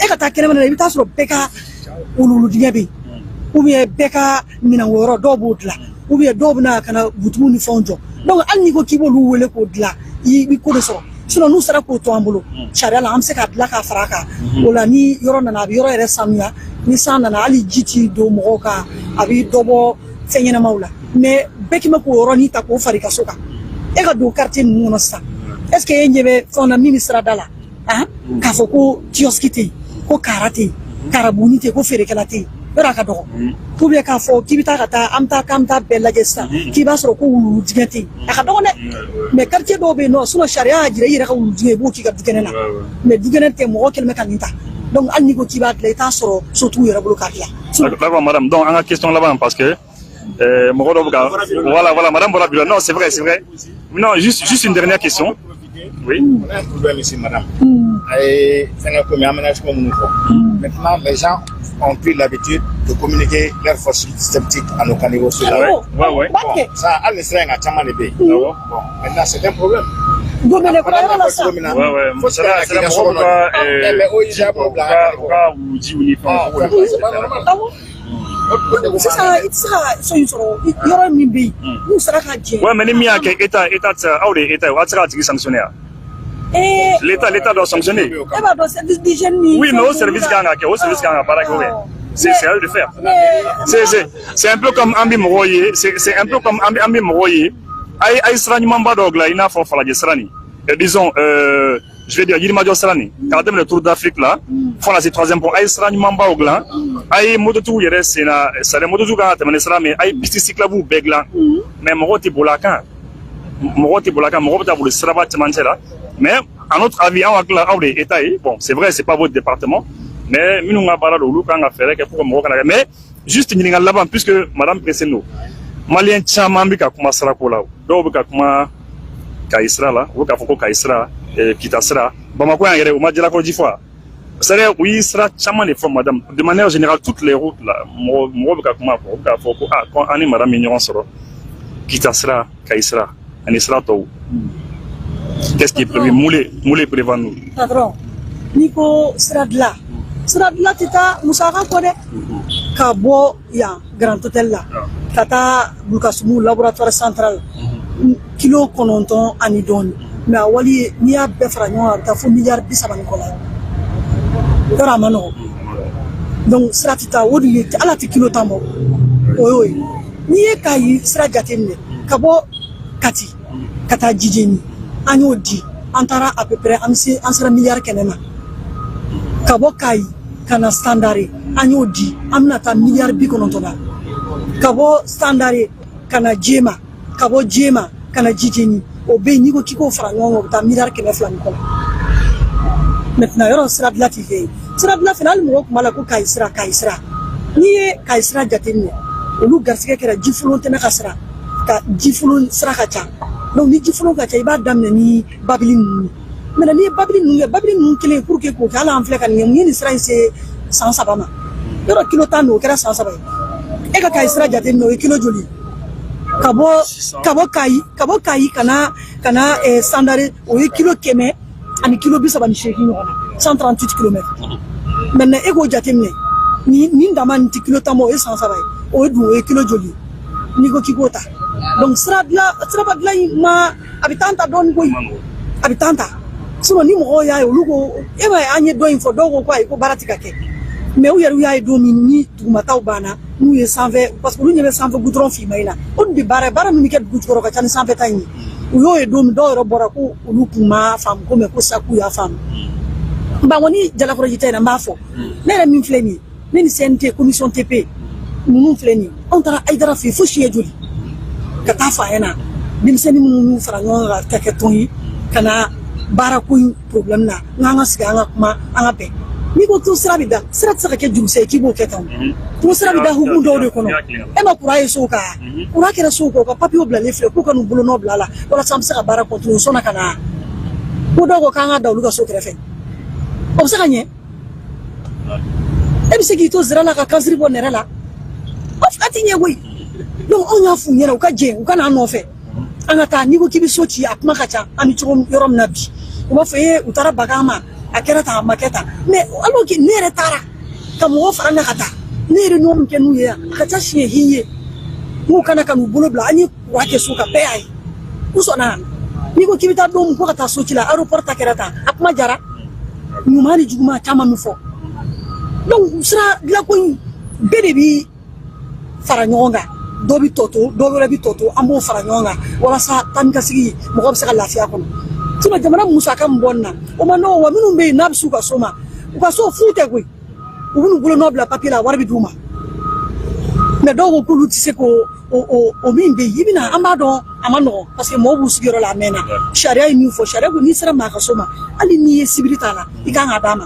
E ka taa kɛnɛmana na, i bɛ taa sɔrɔ bɛɛ ka wuluwulu dingɛ bɛ yen, ou bien bɛɛ ka minɛnko yɔrɔ dɔw b'o dilan, ou bien dɔw bɛna ka na butigiw ni fɛnw jɔ. Donc hali n'i ko k'i b'olu wele k'o dilan, i bɛ ko de sɔrɔ. Sinon n'u sera k'o to an bolo sariya la, an bɛ se k'a dilan k'a fara a kan. O la, ni yɔrɔ nana, a bɛ yɔrɔ yɛrɛ sanuya. Ni san nana, hali ji ti don mɔgɔw kan, a bɛ dɔ bɔ fɛn ɲɛnamaw la. Mais bɛɛ k'i ma k'o yɔrɔnin ta k'o fara i ka so kan. E ka don quartier ninnu kɔnɔ sisan, est ce que e ɲɛ bɛ fɛnw na min bɛ sirada la, han, k'a fɔ ko kiosque tɛ yen, ko kara tɛ yen, karabuguni tɛ yen, ko feerekɛla tɛ yen? Yɔrɔ a ka dɔgɔ. Ou bien k'a fɔ k'i bɛ taa ka taa, an bɛ taa k'an bɛ taa bɛɛ lajɛ sisan, k'i b'a sɔrɔ ko wulu dingɛ tɛ yen, a ka dɔgɔ dɛ. Mais quartier dɔw bɛ yen nɔ, sinon sariya y'a jira, i yɛrɛ ka wulu dingɛ, i b'o k'i ka dukɛnɛ na. Mais dukɛnɛ tɛ, mɔgɔ kɛlen bɛ ka nin ta. Donc hali n'i ko k'i b'a dilan, i t'a sɔrɔ sotigiw yɛrɛ bolo k'a dilan. D'accord madame. Donc an ka question laban, parce que mɔgɔ dɔw bɛ ka, voilà, madame bɔra bureau. Non, c'est vrai, c'est vrai. Non, juste une dernière question. Oui. On a un problème ici, madame. Et c'est un comme aménagement minnu fɔ. Maintenant, les gens ont pris l'habitude de communiquer leur fosse septique à nos caniveaux sur la Ouais. Bon, ça, hali ni sira in, a caman de bɛ yen. Awɔ. Bon, maintenant, c'est un problème. Gomele kura yɔrɔ la sisan. Ouais. Faut C'est là, c'est là, mɔgɔw b'u ka mais o ye u ka u ka jiw ni fɛnw k'o de c'est pas normal. Awɔ, sisan i tɛ se ka so in sɔrɔ yɔrɔ min bɛ yen n'u sera ka jɛ. Ouais, mais ni min y'a kɛ, état tɛ se ka, aw de ye état ye, aw tɛ se k'a tigi sanctionner wa? L'état doit sanctionner. E b'a dɔn service d'hygiène ni. Oui, mais o service kan ka kɛ, o service kan ka baara kɛ o kɛ. C'est à eux de faire. C'est un peu comme an bɛ mɔgɔw ye, c'est un peu comme an bɛ mɔgɔw ye. A ye sira ɲumanba dɔw dilan, i n'a fɔ Falajɛ sira nin. Disons, je vais dire Yirimajɔ sira nin, k'a daminɛ Tour d'Afrique la, fo ka se troisième pont. A ye sira ɲumanbaw dilan, a ye mototigiw yɛrɛ senna, c'est à dire mototigiw kan ka tɛmɛ ni sira min ye, a ye piste cyclable bɛɛ dilan. Mais mɔgɔw tɛ boli a kan. Mɔgɔw tɛ boli a kan, mɔgɔw bɛ taa boli siraba cɛmancɛ la. Mais à notre avis, anw hakili la, aw de ye état ye. Bon, c'est vrai, c'est pas votre département, mais minnu ka baara don, olu kan ka fɛɛrɛ kɛ pour que mɔgɔw kana kɛ. Mais juste ɲininkali laban, puisque madame pressé don, maliyɛn caman bɛ ka kuma sirako la. Dɔw bɛ ka kuma Kayi sira la, u bɛ k'a fɔ ko Kayi sira, Kita sira, Bamakɔ yan yɛrɛ, u ma Jalakɔrɔji fɔ wa? C'est à dire, u ye sira caman de fɔ, madame. De manière générale, toutes les routes là, mɔgɔ mɔgɔ bɛ ka kuma fɔ, u bɛ k'a fɔ ko ah, ko an ni madame ye ɲɔgɔn sɔrɔ Kita sira, Kayi sira ani sira tɔw. Qu'est-ce qui est prévu? Mun le prévoir nous? Patron, n'i ko sira dilan, sira dilan tɛ taa musaka kɔ dɛ. Ka bɔ yan Grand Hôtel la ka taa Bulukasumu laboratoire central, kilo 9 ani dɔɔni. Mais a wali ye, n'i y'a bɛɛ fara ɲɔgɔn kan, a bɛ taa fo miliyari 30 ni kɔ la. Yɔrɔ a ma nɔgɔn. Donc sira tɛ taa o de ye, ala tɛ kilo 10 bɔ, o y'o ye. N'i ye Kayi sira jateminɛ, ka bɔ Kati ka taa Jijeni, an y'o di, an taara à peu près, an bɛ se, an sera miliyari 100 ma. Ka bɔ Kayi ka na Sandare, an y'o di, an bɛna taa miliyari 90 la. Ka bɔ Sandare ka na Jema, ka bɔ Jema ka na Jijeni, o bɛ yen, n'i ko k'i k'o fara ɲɔgɔn kan, o bɛ taa miliyari 200 ni kɔ la. Maintenant yɔrɔ sira dilan t'i fɛ yen, sira dilan fana, hali mɔgɔw tun b'a la ko Kayi sira, Kayi sira. N'i ye Kayi sira jateminɛ, olu garisɛgɛ kɛra jifolon tɛnɛ ka sira ka jifolon sira ka ca. Donc ni jifolon ka ca, i b'a daminɛ ni babili ninnu ye. Maintenant n'i ye babili ninnu kɛ, babili ninnu kelen pour que k'o kɛ, hali an filɛ ka nin kɛ, mun ye nin sira in se san 3 ma? Yɔrɔ kilo 10 don, o kɛra san 3 ye. E ka Kayi sira jateminɛ, o ye kilo joli ye? Ka bɔ Kayi ka na Sandare, o ye kilo 100 ani kilo 38 ɲɔgɔn na, 138 kilomètres. Maintenant e k'o jateminɛ, nin dama nin tɛ kilo 10 bɔ, o ye san 3 ye. O ye dun, o ye kilo joli ye n'i ko k'i k'o ta? Donc sira dilan, siraba dilan in ma, a bɛ temps ta dɔɔnin koyi, a bɛ temps ta. Sinon ni mɔgɔw y'a ye, olu ko e b'a ye, an ye dɔ in fɔ, dɔw ko ko ayi, ko baara tɛ ka kɛ. Mais u yɛrɛ y'a ye don min ni dugumataw banna, n'u ye sanfɛ, parce que olu ɲɛ bɛ sanfɛ goudron finman in na, o dun bɛ baara baara min bɛ kɛ dugu jukɔrɔ ka ca ni sanfɛ ta in ye. U y'o ye don min, dɔw yɛrɛ bɔra ko olu kun ma faamu ko, mais ko sa k'u y'a faamu. Ba ni Jalakɔrɔji ta in na, n b'a fɔ, ne yɛrɛ min filɛ nin ye, ne ni CNT commission TP ninnu filɛ nin ye, anw taara Hayidara fɛ yen fo siɲɛ joli ka taa fɔ a ɲɛna, denmisɛnnin minnu y'u fara ɲɔgɔn kan ka kɛ tɔn ye ka na baara ko in problème na, n k'an ka sigi, an ka kuma, an ka bɛn. N'i ko to sira bɛ da, sira tɛ se ka kɛ jurusɛ ye k'i b'o kɛ tan. Ko sira bɛ da hukumu dɔw de kɔnɔ. E ma kura ye sow kan, kura kɛra sow kan, u ka papiyew bilalen filɛ, k'u ka n'u bolonɔ bila a la walasa an bɛ se ka baara continuer. U sɔnna ka na ko dɔw ko k'an ka da olu ka so kɛrɛfɛ. O bɛ se ka ɲɛ? E bɛ se k'i to zira la ka kansiri bɔ nɛrɛ la? A ti ɲɛ koyi. Donc anw y'a f'u ɲɛna, u ka jɛn, u ka n'an nɔfɛ, an ka taa. N'i ko k'i bɛ so ci, a kuma ka ca. An bɛ cogo yɔrɔ min na bi, u b'a fɔ ee, u taara bagan ma, a kɛra tan, a ma kɛ tan. Mais alors que ne yɛrɛ taara ka mɔgɔw fara n kan ka taa, ne yɛrɛ ɲɔgɔn min kɛ n'u ye yan, a ka ca siɲɛ hin ye, n'u kana ka n'u bolo bila, an ye kura kɛ so kan, bɛɛ y'a ye, u sɔnna. N'i ko k'i bɛ taa don min ko ka taa so ci la, aéroport ta kɛra tan, a kuma jara, ɲuman ni juguman caman min fɔ. Donc sira dilanko in, bɛɛ de bi fara ɲɔgɔn kan, dɔ bi tɔ to, dɔ wɛrɛ bi tɔ to, an b'o fara ɲɔgɔn kan walasa taa ni ka sigi, mɔgɔ bɛ se ka lafiya kɔnɔ. Sinon jamana musaka min bɔ nin na, o ma nɔgɔ wa. Minnu bɛ yen n'a bɛ s'u ka so ma, u ka so fu tɛ koyi, u b'u bolonɔ bila papier la, wari bɛ d'u ma. Mais dɔw ko k'olu tɛ se k'o o min bɛ yen, i bɛna, an b'a dɔn a ma nɔgɔn, parce que mɔgɔw b'u sigiyɔrɔ la a mɛnna. Sariya ye min fɔ, sariya ko n'i sera maa ka so ma, hali n'i ye sibiri t'a la, i kan k'a d'a ma.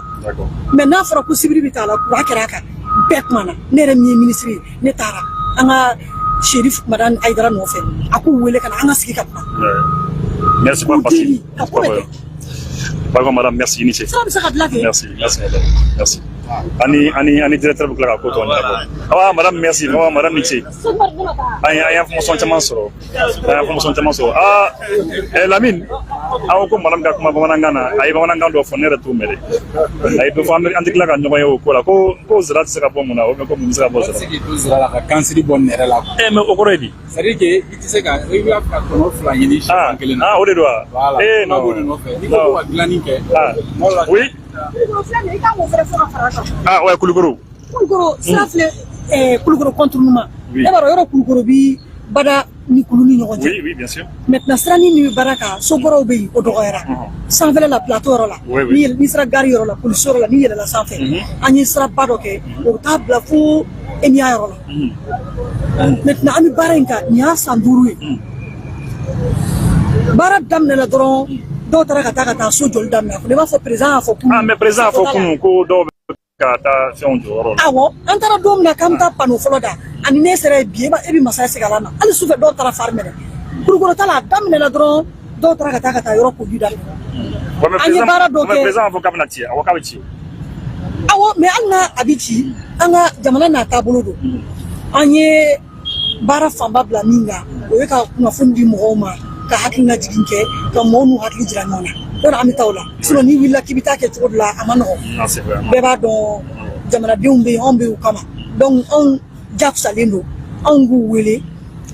Mais n'a fɔra ko sibiri bɛ t'a la, kura kɛra a kan, bɛɛ kumana. Ne yɛrɛ min ye minisiri ye, ne taara an ka Chérif Madani Hayidara nɔfɛ, a k'u wele ka na, an ka sigi ka kuma. Merci. K'u deli ka ko bɛɛ kɛ. D'accord, madame, merci, i ni ce. Sira bɛ se ka dilan kɛ. Merci, merci, madame. Merci. Ani directeur bɛ tila ka ko tɔ ɲɛnabɔ. Awa, madame, merci. Vraiment, madame, ni ce. An ye information caman sɔrɔ. An ye information caman sɔrɔ. Ah, eh, Lamine, aw ko madame ka kuma bamanankan na, a ye bamanankan dɔ fɔ, ne yɛrɛ t'o mɛn dɛ. A ye dɔ fɔ, an tɛ tila ka ɲɔgɔn ye o ko la. Ko zira tɛ se ka bɔ mun na, ou bien ko mun bɛ se ka bɔ zira la? Se k'i to zira la ka kansiri bɔ nɛrɛ la. Eh, mais o kɔrɔ ye di? C'est à dire que i tɛ se ka, i b'a fɛ ka tɔnɔ fila ɲini sɛfan kelen na. Ah, o de don wa? Voilà. Eh, non. Kuma b'o de nɔfɛ. N'i ko ko ka dilanni kɛ. Ah. Kuma dɔ la. Oui. Kulukoro filɛ nin ye, i kan k'o fɛnɛ fɔ ka fara a kan. Ah, ouais, Kulukoro. Kulukoro sira filɛ, Kulukoro contournement. Oui. E b'a dɔn yɔrɔ Kulukoro bi bada ni kulu ni ɲɔgɔn cɛ. Oui, oui, bien sûr. Maintenant siranin min bɛ baara kan, sokɔrɔw bɛ yen, o dɔgɔyara. Sanfɛla la, plateau yɔrɔ la. Oui, oui. N'i sera gare yɔrɔ la, polisi yɔrɔ la, n'i yɛlɛla sanfɛ. An ye siraba dɔ kɛ, o bɛ taa bila fo EMIA yɔrɔ la. Maintenant an bɛ baara in kan, nin y'a san 5 ye. Baara daminɛna dɔrɔn, dɔw taara ka taa so jɔli daminɛ a kɔnɔ. I b'a fɔ président y'a fɔ kunun. Ah, mais président y'a fɔ kunun ko dɔw bɛ ka taa fɛnw jɔ yɔrɔ la. Awɔ, an taara don min na k'an bɛ taa panneau fɔlɔ da, ani ne sera yen bi, e bɛ masaya segin a la ma. Hali sufɛ dɔw taara fari minɛ. Kulukoro ta la, a daminɛna dɔrɔn, dɔw taara ka taa yɔrɔ koli daminɛ. Ouais, mais An ye baara dɔ mais kɛ. président y'a fɔ k'a bɛna ci, a ko k'a bɛ ci. Awɔ, mais hali n'a a bɛ ci, an ka jamana n'a taabolo don. An ye baara fanba bila min kan, o ye ka kunnafoni di mɔgɔw ma, ka hakilina jigin kɛ, ka mɔgɔw n'u hakili jira ɲɔgɔn na. Yɔrɔ an bɛ taa o la. Sinon n'i wulila k'i bɛ taa kɛ cogo dɔ la, a ma nɔgɔn. Non, c'est vrai. Bɛɛ b'a dɔn jamanadenw bɛ yen, anw bɛ yen u kama. Donc anw jakusalen don, anw k'u wele,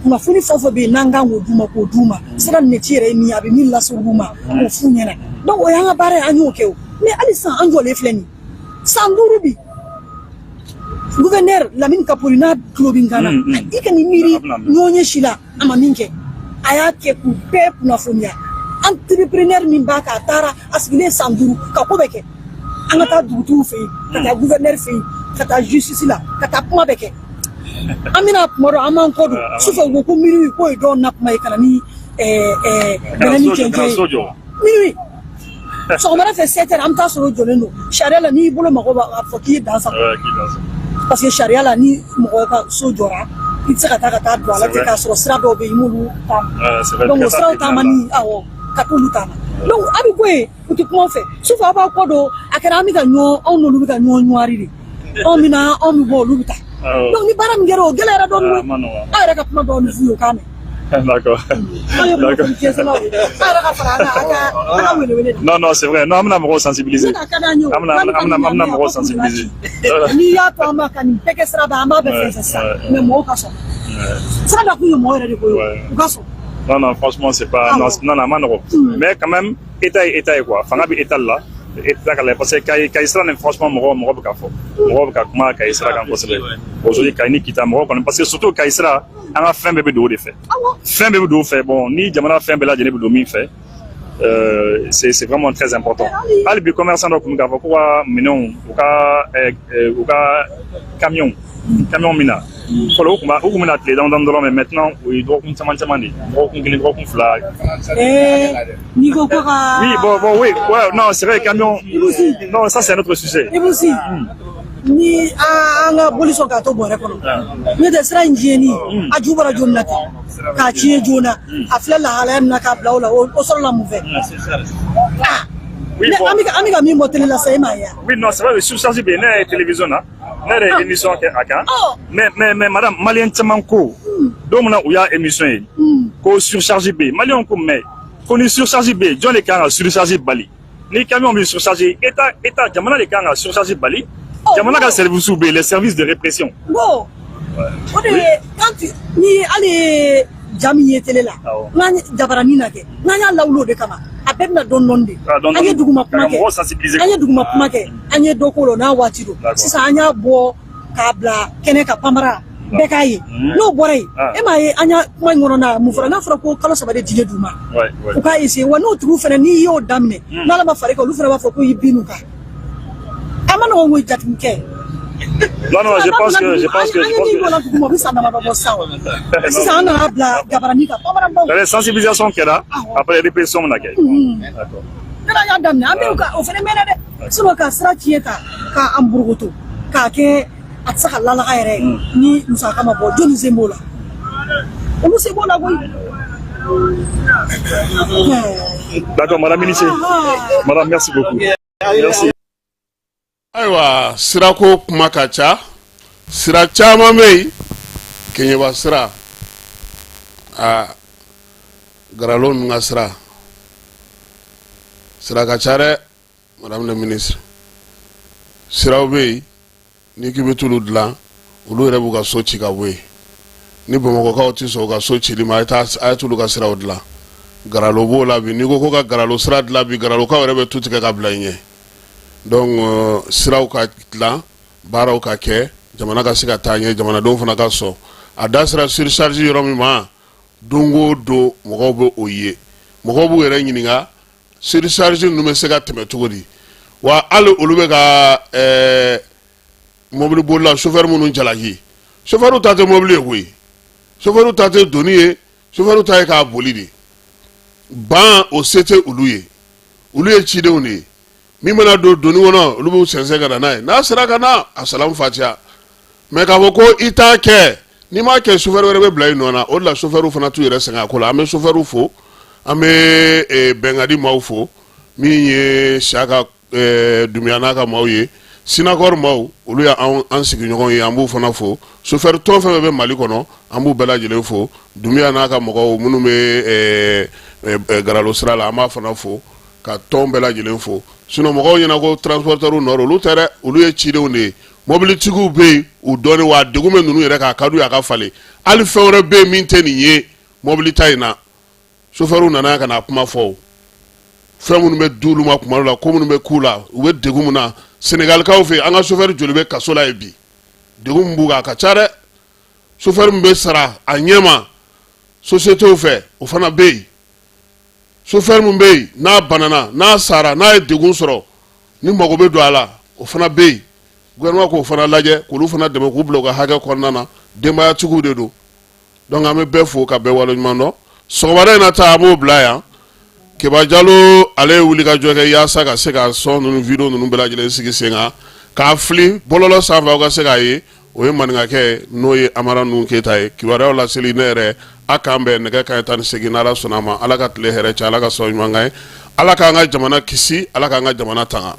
kunnafoni fɛn o fɛn bɛ yen n'an kan k'o d'u ma, k'o d'u ma. Sira nɛci yɛrɛ ye min ye, a bɛ min lase olu ma, k'o f'u ɲɛna. Donc o y'an ka baara ye, an y'o kɛ o. Mais hali sisan an jɔlen filɛ nin ye, san 5 bi. Gouverneur Lamine Kapori, n'a tulo bɛ n kan na, i ka nin miiri ɲɔgɔn ye si la, a ma min kɛ, a y'a kɛ k'u bɛɛ kunnafoniya. Entrepreneur min b'a kan, a taara a sigilen san 5 ka ko bɛɛ kɛ. An ka taa dugutigiw fɛ yen, ka taa gouverneur fɛ yen, ka taa justice la, ka taa kuma bɛɛ kɛ. An bɛna kuma dɔn, an b'an kɔ don sufɛ, u ko ko minuit, k'o ye dɔw na kuma ye ka na ni bɛnɛ ni cɛncɛn so ye. Jɔ. Minuit, sɔgɔmada fɛ 7 heures, an bɛ taa sɔrɔ o jɔlen don. Sariya la, n'i bolo mago b'a fɔ k'i ye dan sago. Ouais, k'i dan sago. Parce que sariya la, ni mɔgɔ ka so jɔra, i tɛ se ka taa don a la ten k'a sɔrɔ sira dɔw bɛ yen i m'olu taama. Ouais, c'est vrai. Donc o siraw taamani, awɔ, ka t'olu taama. Donc a bɛ bɔ yen, u tɛ kuma fɛ. Sufɛ aw b'aw kɔ don, a kɛra an bɛ ka ɲɔgɔn, anw n'olu bɛ ka ɲɔgɔn ɲɔgɔnri de. Anw bɛ na, anw bɛ bɔ, olu bɛ taa. Donc ni baara min kɛra, o gɛlɛyara dɔɔnin Ah, koyi. ma nɔgɔn. Aw yɛrɛ ka kuma dɔɔnin f'u ye, u k'a mɛn. D'accord. Aw ye kunnafoni jɛnsɛnnaw ye, aw yɛrɛ ka fara an kan, a ka wele wele da. Non, non, c'est vrai. Non, an bɛna mɔgɔw sensibiliser. Ne ka ka d'an ye o. An bɛna mɔgɔw sensibiliser. N'i y'a to an ma ka nin bɛɛ kɛ sira da, an b'a bɛɛ fɛn fɛn sisan, mais mɔgɔw ka sɔn. Sira da kun ye mɔgɔ yɛrɛ de ko ye, u ka sɔn. Non, non, franchement, c'est pas. Non, non, non, a ma nɔgɔn. Mais quand même, état ye état ye quoi. Fanga bɛ état la. État ka lajɛ parce que Kayi sira nin, franchement, mɔgɔ bɛ ka fɔ. Mɔgɔ bɛ ka kuma Kayi sira kan kosɛbɛ. Aujourd'hui, Kayi ni Kita, mɔgɔ kɔni, parce que surtout Kayi sira, an ka fɛn bɛɛ bɛ don o de fɛ. Fɛn bɛɛ bɛ don o fɛ. Bon, ni jamana fɛn bɛɛ lajɛlen bɛ don min fɛ, c'est vraiment très important. Hali bi, commerçant dɔ tun bɛ k'a fɔ k'u ka minɛnw, u ka camion min na fɔlɔ, u tun bɛna tile damadɔ dɔrɔn, mais maintenant o ye dɔgɔkun caman caman de ye, dɔgɔkun kelen, dɔgɔkun 2. N'i ko ko ka. Oui, bon, oui, ouais, non, c'est vrai, camion. Ibusi. Non, ça c'est un autre sujet. Ibusi. Ni an ka boli sɔn k'a to bɔrɛ kɔnɔ, n'o tɛ sira in tiɲɛni a ju bɔra joona ten k'a tiɲɛ joona, a filɛ lahalaya min na k'a bila o la, o sɔrɔla mun fɛ? Ah. Oui, ne bon. An bɛ ka min bɔ télé la sisan, e m'a ye wa? Oui, non, c'est vrai, le surcharge bɛ yen. Ne yɛrɛ ye télévision na, ne yɛrɛ ye émission kɛ a kan. Mais madame, malien caman ko don min na u y'a émission ye ko surcharge bɛ yen, maliyɛnw ko mais ko ni surcharge bɛ yen, jɔn de kan ka surcharge bali? Ni camion bɛ surcharge, état, jamana de kan ka surcharge bali. Jamana ka service bɛ yen, les services de répression. Bon, o de ye quand tu ni hali ja min ye télé la, n'an ye jabaranin na kɛ, n'an y'a lawuli o de kama, a bɛɛ bɛna dɔɔni dɔɔni de. Ah, dɔɔni An ye dɔɔni. duguma kuma Ka kɛ, mɔgɔw sensibiliser. an ye duguma kuma kɛ, an ye dɔ k'o la, n'a waati don. Sisan an y'a bɔ k'a bila kɛnɛ kan, panbara bɛɛ k'a ye. N'o bɔra yen, e m'a ye, an y'a kuma in kɔnɔ na mun fɔra? N'a fɔra ko kalo 3 de dilen d'u ma, u k'a essayer wa. N'o tigiw fana, n'i y'o daminɛ, n'Ala ma far'i kan, olu fana b'a fɔ ko i bin n'u kan. A ma nɔgɔn koyi, jatigikɛ. Non, non, je pense que An ye min bɔra duguma, o bɛ san damadɔ bɔ sisan. O sisan an nana bila jabaranin kan, bamananbaw. La sensibilisation kɛra, après répression bɛna kɛ. D'accord. Ne y'a daminɛ, an bɛ ka o fana mɛnna dɛ, sinon ka sira tiɲɛ ta k'an burukutu k'a kɛ a tɛ se ka lalaga yɛrɛ ni musaka ma bɔ, jɔnni sen b'o la? Olu sen b'o la koyi. D'accord, madame Ministre. Madame, merci beaucoup. Merci. Ayiwa, sirako kuma ka ca, sira caman bɛ yen. Keɲeba sira, a garalo ninnu ka sira, sira ka ca dɛ, madame la ministre. Siraw bɛ yen, n'i k'i bɛ t'olu dilan, olu yɛrɛ b'u ka so ci ka bɔ yen. Ni bamakɔkaw tɛ sɔn u ka so cili ma, a ye taa, a ye t'olu ka siraw dilan. Garalo b'o la bi. N'i ko ko ka garalo sira dilan bi, garalokaw yɛrɛ bɛ tu tigɛ ka bila i ɲɛ. Donc siraw ka dilan, baaraw ka kɛ, jamana ka se ka taa ɲɛ, jamanadenw fana ka sɔn. A da sera surcharge yɔrɔ min ma, don o don mɔgɔw bɛ o ye, mɔgɔw b'u yɛrɛ ɲininka surcharge ninnu bɛ se ka tɛmɛ cogo di. Wa hali olu bɛ ka mobili bolila chauffeur minnu jalaki, chauffeur ta tɛ mobili ye koyi, chauffeur ta tɛ doni ye, chauffeur ta ye k'a boli de ban. O se tɛ olu ye, olu ye cidenw de ye. Min mana don doni kɔnɔ, olu b'u sɛnsɛn ka na n'a ye. N'a sera ka na, a salamu fatiya. Mais k'a fɔ ko i t'a kɛ, n'i m'a kɛ, chauffeur wɛrɛ bɛ bila i nɔ na. O de la chauffeur fana t'u yɛrɛ sɛgɛn a ko la. An bɛ chauffeur fo, an bɛ bɛnkadi maaw fo, min ye Siyaka Dunbiya n'a ka maaw ye, Sinakɔri maaw, olu ye an sigiɲɔgɔnw ye, an b'u fana fo. Chauffeur tɔn fɛn fɛn bɛ Mali kɔnɔ, an b'u bɛɛ lajɛlen fo. Dunbiya n'a ka mɔgɔw minnu bɛ garalo sira la, an b'a fana fo, ka tɔn bɛɛ lajɛlen fo. Sinon mɔgɔw ɲɛna ko transporteur nɔ don, olu tɛ dɛ, olu ye cidenw de ye. Mobilitigiw bɛ yen, u dɔɔnin wa degun bɛ ninnu yɛrɛ kan, a ka d'u ye a ka falen. Hali fɛn wɛrɛ bɛ yen min tɛ nin ye mobili ta in na. Chauffeur nana ka na kuma fɔ, fɛn minnu bɛ d'olu ma kuma dɔ la, ko minnu bɛ k'u la, u bɛ degun min na Senegalikaw fɛ yen. An ka chauffeur joli bɛ kaso la yen bi? Degun min b'u kan, a ka ca dɛ. Chauffeur min bɛ sara a ɲɛma société fɛ, o fana bɛ yen. Chauffeur min bɛ yen, n'a banana, n'a sara, n'a ye degun sɔrɔ, ni mago bɛ don a la, o fana bɛ yen. Gouvernement k'o fana lajɛ, k'olu fana dɛmɛ, k'u bila u ka hakɛ kɔnɔna na. Denbayatigiw de don. Donc an bɛ bɛɛ fo ka bɛɛ waleɲuman dɔn. Sɔgɔmada in na ta, an b'o bila yan. Keba Jalo, ale ye wulikajɔ kɛ yaasa ka se ka son ninnu, vidéo ninnu bɛɛ lajɛlen sigi sen kan k'a fili bɔlɔlɔ sanfɛ, aw ka se k'a ye. O ye maninkakɛ, n'o ye Amara Nuhu Keyita ye. Kibaruyaw laseli, ne yɛrɛ a k'an bɛn nɛgɛ kanɲɛ 18, n'Ala sɔnna a ma. Ala ka tile hɛrɛ cɛ, Ala ka sɔn ɲuman kan ye, Ala k'an ka jamana kisi, Ala k'an ka jamana tanga.